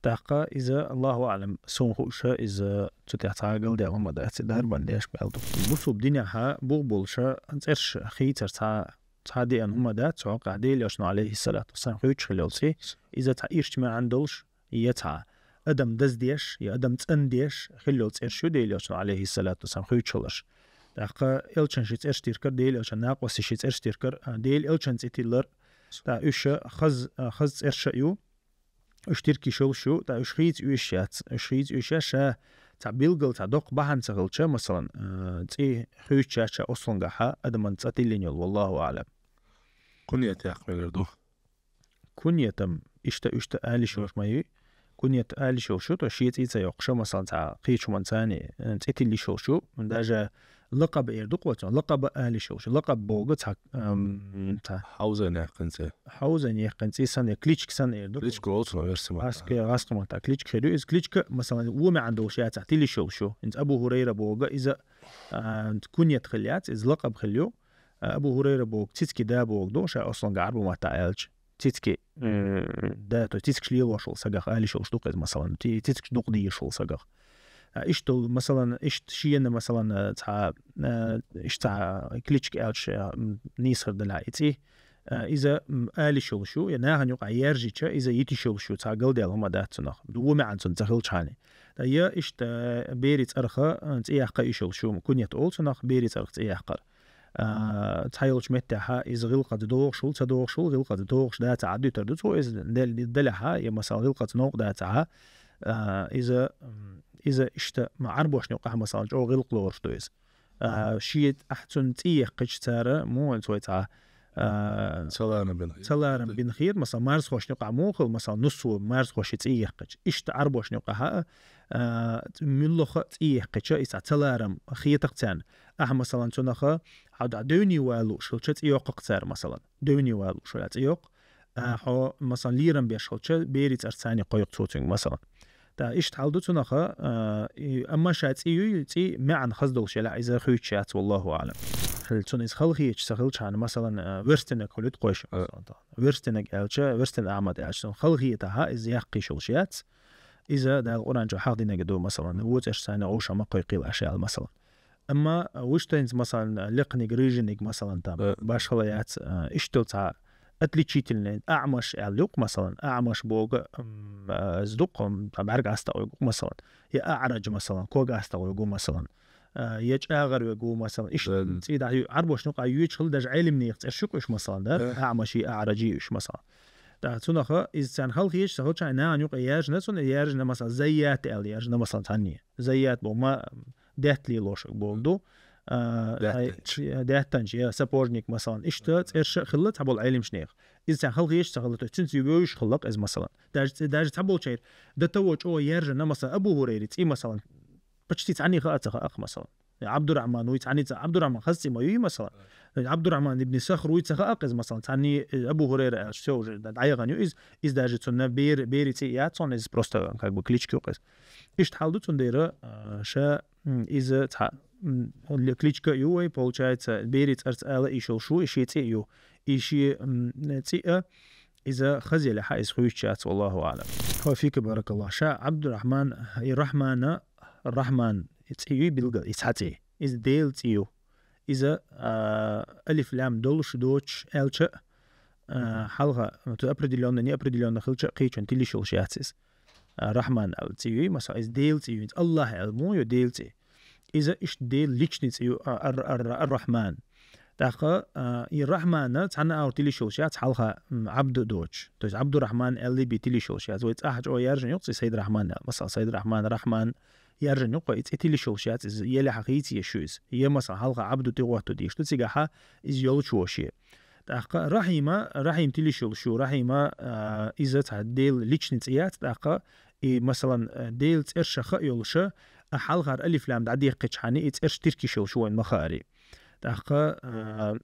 ТӀаккха иза, Аллаху аълам, суна хууша, иза цу тӀехь цхьа а галдаьлла хӀума дац, и дарбан деш мел ду. Бусулба динехьа бух болуша цӀерш хийцар цхьа, цхьа деана хӀума дац, цу хьокъехь Делан Элчано, алейхиссалату вассалам, хуьйцуш хилла йолу цӀе, иза цхьа ирча маьӀна долуш, я цхьа адам даздеш, я адам цӀандеш хилла йолу цӀерш ю Делан Элчано, алейхиссалату вассалам, хуьйцуш хиларш. ТӀаккха Элчан ши цӀерш тиркар, Делан Элчан накъостий ши цӀерш тиркар, а, Делан Элчан цӀе тиллар, тӀаккха уьш хаза, хаза цӀерш а ю, уьш тиркиш йолуш ю, тӀаккха уьш хийца оьшуш яц, уьш хийца оьшуш яц, ша цхьа билггал цхьа доккха бахьана ца хилча, масалан, а, цӀе хуьйцуш яц ша ослунгахьа адаман цӀа тиллина йолу, валлаху аълам. Куньят яккха мегар ду. Куньятам иштта, иштта алиш йолуш ма ю. Куньят алиш йолуш ю, то шен цӀе ца йоккхуша, масалан, цхьа кхечу хӀуман цани, э, цӀе тиллиш йолуш ю. Даже лакъаб эр ду кхоцун, лакъаб алиш йолуш ю. Лакъаб боху цхьа, ам, цхьа Хьовзан яьккхина цӀе. Хьовзан яьккхина цӀе санна, я кличка санна эр ду. Кличка олу цунах оьрсийн маттахь. ГӀаскхи-, гӀаскхи маттахь кличка хир ю. Иза кличка, масалан, вон маьӀна долуш яцахь, тиллиш йолуш ю. ХӀинца Абу Хурайра боху, иза, а, куньят хилла яц, иза лакъаб хилла ю. А, Абу Хурайра боху, цицки да боху ду, ша ослунга Ӏарбу маттахь аьлча. Цицки, м, да, то есть цицкаш лелош волу сагах алиш йолуш ду-кх иза, масалан, ци-, цицкаш дукха дийш волу сагах. А, иштта, масалан, иштта шена, масалан, а, цхьа, а, иштта цхьа кличка аьлча, а, м, нийса хир делахь и цӀе, а, иза, м, алиш йолуш ю, я нахана юкъахь яьржича, иза йитиш йолуш ю, цхьа галдаьлла хӀума дац цунах. Вон маьӀна цунна ца хилчхьана. Ткъа я иштта, а, берийн цӀарах, а, цӀе яккха йиш йолуш ю, куньят олу цунах, берийн цӀарах цӀе яккхар. А, цхьайолчу меттехьа иза гӀиллакхаца догӀуш хуьлу, ца догӀуш хуьлу, гӀиллакхаца догӀуш дацахь, Ӏадуьтур ду цо иза, дел-, делахьа, я, масалан, гӀиллакхаца новкъа дацахьа, а, иза, м, иза иштта, ма, Ӏарбошна юкъахь, масалан, чӀогӀа гӀиллакх лоруш ду иза. А, шен ахь цунна цӀе яьккхича цара, муха вай цхьа, а, Ца ларам бина хир. Ца ларам бина хир, масалан, марзхошна юкъахь муха хила, масалан, нусо марзхоши цӀе яьккхича. Иштта Ӏарбошна юкъахьа, а, муьлхха цӀе яьккхича, иза ца ларам хетар царна. Ахьа, масалан, цунах, хьо дӀа девне валуш хилча цӀе йоккху-кх цара, масалан. Девне валуш хилча цӀе йоккху. А, хьо, масалан, лерам беш хилча, берийн цӀарца цхьаьна кхойкху цо цуьнга, масалан. ТӀаккха иштта хьал ду цунах, а, и, амма ша цӀе юй, цӀе маьӀна хаза долуш елахь, иза хуьйцуш яц, валлаху аълам. Хьал цунна иза хала хеташ ца хилчхьана, масалан, а, верстинаг хуьлу-кх кхойша, масалан, тахана. Верстинаг аьлча, верстин Ахьмад аьлча, цунна хала хетахьа, иза яккха йиш йолуш яц. Иза Дала Къуръан чу хьахдинарг ду, масалан, вон цӀерш цхьаьна гӀовша ма кхойкхийла аша аьлла, масалан. Амма вуьш тайнца, масалан, лекханиг, рыжиниг, масалан, там, Э. башхала яц, а, иштта цхьа отличительный, Аъмаш аьлла ю-кх, масалан, Аъмаш боху, м, а, из ду-кх, м, там, бӀаьрг астагӀа верг ву, масалан. Я Аърадж, масалан, ког астагӀа верг ву, масалан. А, я чӀагӀар верг ву, масалан. Иштта Э. цӀе дӀа ю-, Ӏарбошна юкъахь йоьдуш хила, даже Ӏелимнех цӀерш ю-кх уьш, масалан, да? Э. Аъмаши, Аъраджи уьш, масалан. ТӀаккха цунах иза царна хала хеташ ца хилчхьана, нахана юкъа яьржина цунна, яьржина, масалан, Зайят аьлла яьржина, масалан, цхьанне. Зайят боху ма, даьтта лелош боху ду. А, Даьттанча. ай, даьттанча, я сапожник, масалан. Иштта цӀерш а хилла цхьаболу Ӏелимнех. Иза царна хала хеташ ца хилла, то есть цуьнца вевзаш хилла-кх иза, масалан. Даже цӀе, даже цхьаболчара до того чӀогӀа яьржина, масалан, Абу Хурайри цӀе, масалан, почти цхьанне хаа ца хаьа-кх, масалан. Абдурахьман вуй цхьаьнца, Абдурахьман хаза цӀе ма юй, масалан. Абдурахьман ибн Сахр вуй ца хаьа-кх иза, масалан, цхьанне, э, Абу Хурайра аьлча, всё, уже дӀаяхана ю иза, иза даже цунна бер-, берийн цӀе яц цунна, иза просто как бы кличка ю-кх иза. Иштта хьал ду цундела, а, ша, м, иза цхьа, м, ле-, кличка а ю вай, получается, берийн цӀарца ала йиш йолуш ву, и шен цӀе а ю. И шен, м, цӀе а, Иза хазеле хьа иза хуьйчу яц, валлаху аълам. Ва фика баракаллах. Ша Абдурахман, и Рахмана, Рахман, и цӀи ю билгал, и цхьа цӀи. Иза Дела цӀи ю. Иза, а, алиф-лам долуш доцуш аьлча, а, хьалха, ну, то определённо, неопределённо хилча, кхечун тилиш йолуш яц иза. А, Рахман аьлла цӀи ю, масала, иза Дела цӀи ю, иза Аллах аьлла мо ю Дела цӀи. Иза иштта Дела личный цӀи ю, а, ар-, ар-, ар-, Рахман. ТӀаккха, а, и Рахмана цхьана агӀор тилиш йолуш яц хьалха, м, Абду доцуш. То есть Абдурахман аьлла бен тилиш йолуш яц. Вай цӀахь чӀогӀа яржана юкъа цӀи Сайд Рахман аьлла. Масала, Сайд Рахман, Рахман яржана юкъа, и цӀи тилиш йолуш яц, иза елехьа хийца еш ю иза. Я, масала, хьалха Абду тӀе гӀотту дийш ду, цигахьа иза йолчу воши. ТӀаккха Рахима, Рахим тилиш йолуш ю, Рахима, а, иза цхьа Дела личный цӀи яц, тӀаккха и, масалан, а, Дела цӀерша хаа йолуша, а хьалхара алиф-лам дӀадеккхичхьани, и цӀерш тиркиш йолуш ю вайн ма хаари. ТӀаккха, а,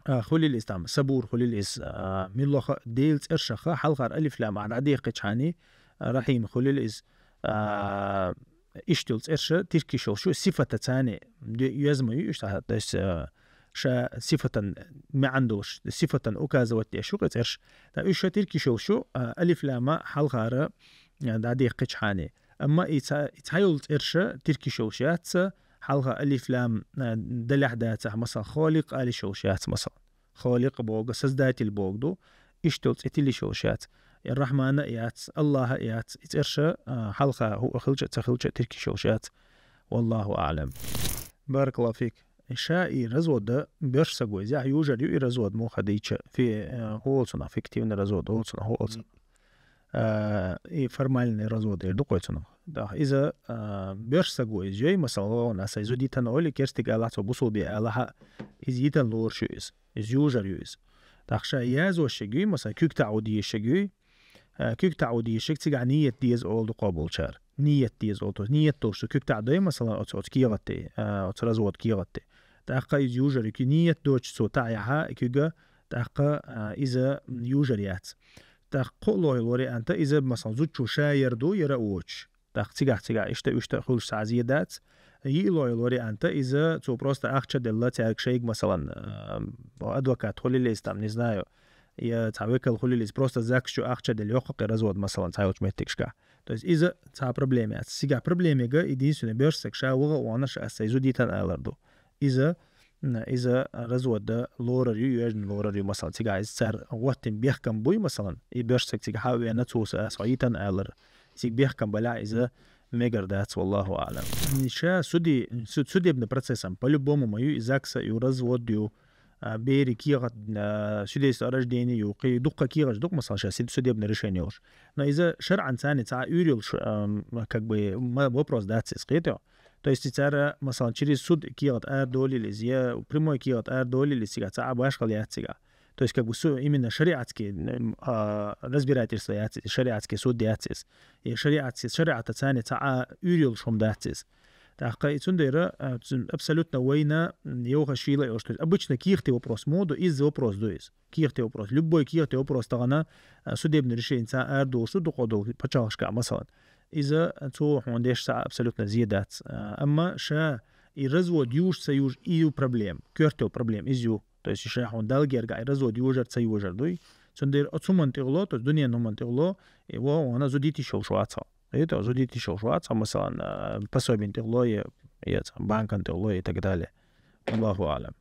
а, хуьлил иза там, Сабур хуьлил иза, а, милла ха-, Дела цӀерша ха, хьалхара алиф-лам а дӀадеккхичхьани, а, Рахим хуьлил иза, а, иштта йолу цӀерша тиркиш йолуш ю, сифата царни де-, йоьзна ма ю иштта, то есть, а, ша сифатан маьӀна долуш, сифатан указывать деш ю кху цӀерш. Ткъа уьш ша тиркиш йолуш ю, а, алиф-лама хьалхара, а, дӀадеккхичхьани. Амма и ца-, и цхьа йолу цӀерша тиркиш йолуш яц, хьалха алиф-лам, а, далехь дацахь, масала, Холикъ алиш йолуш яц, масала. Холикъ боху, Создатель боху ду, иштта йолу цӀе тилиш йолуш яц. Я Рахмана а яц, Аллаха а яц, и цӀерша, а, хьалха хӀуъа хилча а, ца хилча а тиркиш йолуш яц. Валлаху аълам. Баракаллаху фик. Ша и развода боьрша саг ву иза, южар ю и развод муха дийча, фи-, э, хӀу олу цунах, фиктивный развод олу цунах, хӀу олу цунах. А, и формальный развод эр ду кхой цунах. Да, иза, а, боьрша саг ву иза, йой, масала, вон, а, сайн зуда йитан олий, керстиг алахь, цо бусулбе алахьа, иза йитан лоруш ю иза. Иза южар ю иза. ТӀаккха ша язъеш ю, масала, куьг таӀу дезаш ю, а, куьг таӀу дезаш, цигахь ниет деза олу дукхо болчара. Ниет деза олу. То есть ниет долуш ду куьг таӀу дой, масала, оцу, оцу кехатте, а, оцу развод кехатте. ТӀаккха иза южар ю, ки ниет доцуш цо таӀаяхьа, куьга, тӀаккха, а, иза южар яц. ТӀаккха кхоалгӀа йолу варианта, иза, масала, зудчо ша яр ду, яра а воцуш. ТӀаккха цигахь-цигахь иштта, иштта хуьлуш цхьа а зе дац. ЙиълагӀа йолу варианта, иза цо просто ахча делла цаьрга шайга, масалан, а, адвокат хуьлил иза там, не знаю, я цхьа векал хуьлил иза, просто ЗАГС чу ахча делла йоккху кхин развод, масалан, цхьа йолчу меттигашкахь. То есть иза цхьа проблема яц. Цигахь проблемега единственный боьрша саг ша ваха а вахана ша аса сайн зуда йитан алар ду. Иза, м, иза развода лорар ю, йоьжна лорар ю, масалан, цигахь иза цара гӀоттина бехкам буй, масалан, и боьрша саг цигахь а веана, цо аса хьо йитан алар. Цига бехкам балахь иза мегар дац, валлаху аълам. Ша суди-, су-, судебный процессом по-любому ма ю, и ЗАГСа ю, развод ю, а, бери кехат, а, свидетельство о рождении ю, кхин дуккха кехаташ ду-кх, масалан, ша сид-, судебное решение йолуш. Но иза шарӀан царна цхьа уьйр йолуш, ам, как бы, ма-, вопрос дац иза, кхетий хьо? То есть и цара, масалан, через суд кехат арадолийла иза, я прямой кехат арадолийла иза цигахь, цхьа а башхалла яц цигахь. То есть как бы су-, именно шариатский, м, а, разбирательство яц иза, шариатский суд яц иза. И шариатский, шариата царна цхьа а уьйр йолуш хӀума дац иза. ТӀаккха и цундела, а, цун абсолютно вайна, м, йовха шийла йолуш. То есть обычно кехате вопрос мо ду, изза вопрос ду иза. Кехате вопрос. Любой кехате вопрос тахана, а, судебный решение цхьа арадолуш ду, дукхо долу пачхьалкхашкахь, масалан. Иза цо хьуна деш цхьа абсолютно зе дац. А, амма ша и развод южа ца южа, и ю проблема. Коьрта йолу проблема иза ю. То есть ша хьуна Далла гергахь и развод южар ца южар дуй. Цундела оцу хӀуманна тӀехула, то есть дуьненан хӀуманна тӀехула, и вон вона зуда йитиш йолуш вац хьо. Кхетий хьо, зуда йитиш йолуш вац хьо, масалан, а, пособин тӀехула, я, я цхьа банкан тӀехула, и так далее. Аллаху аълам.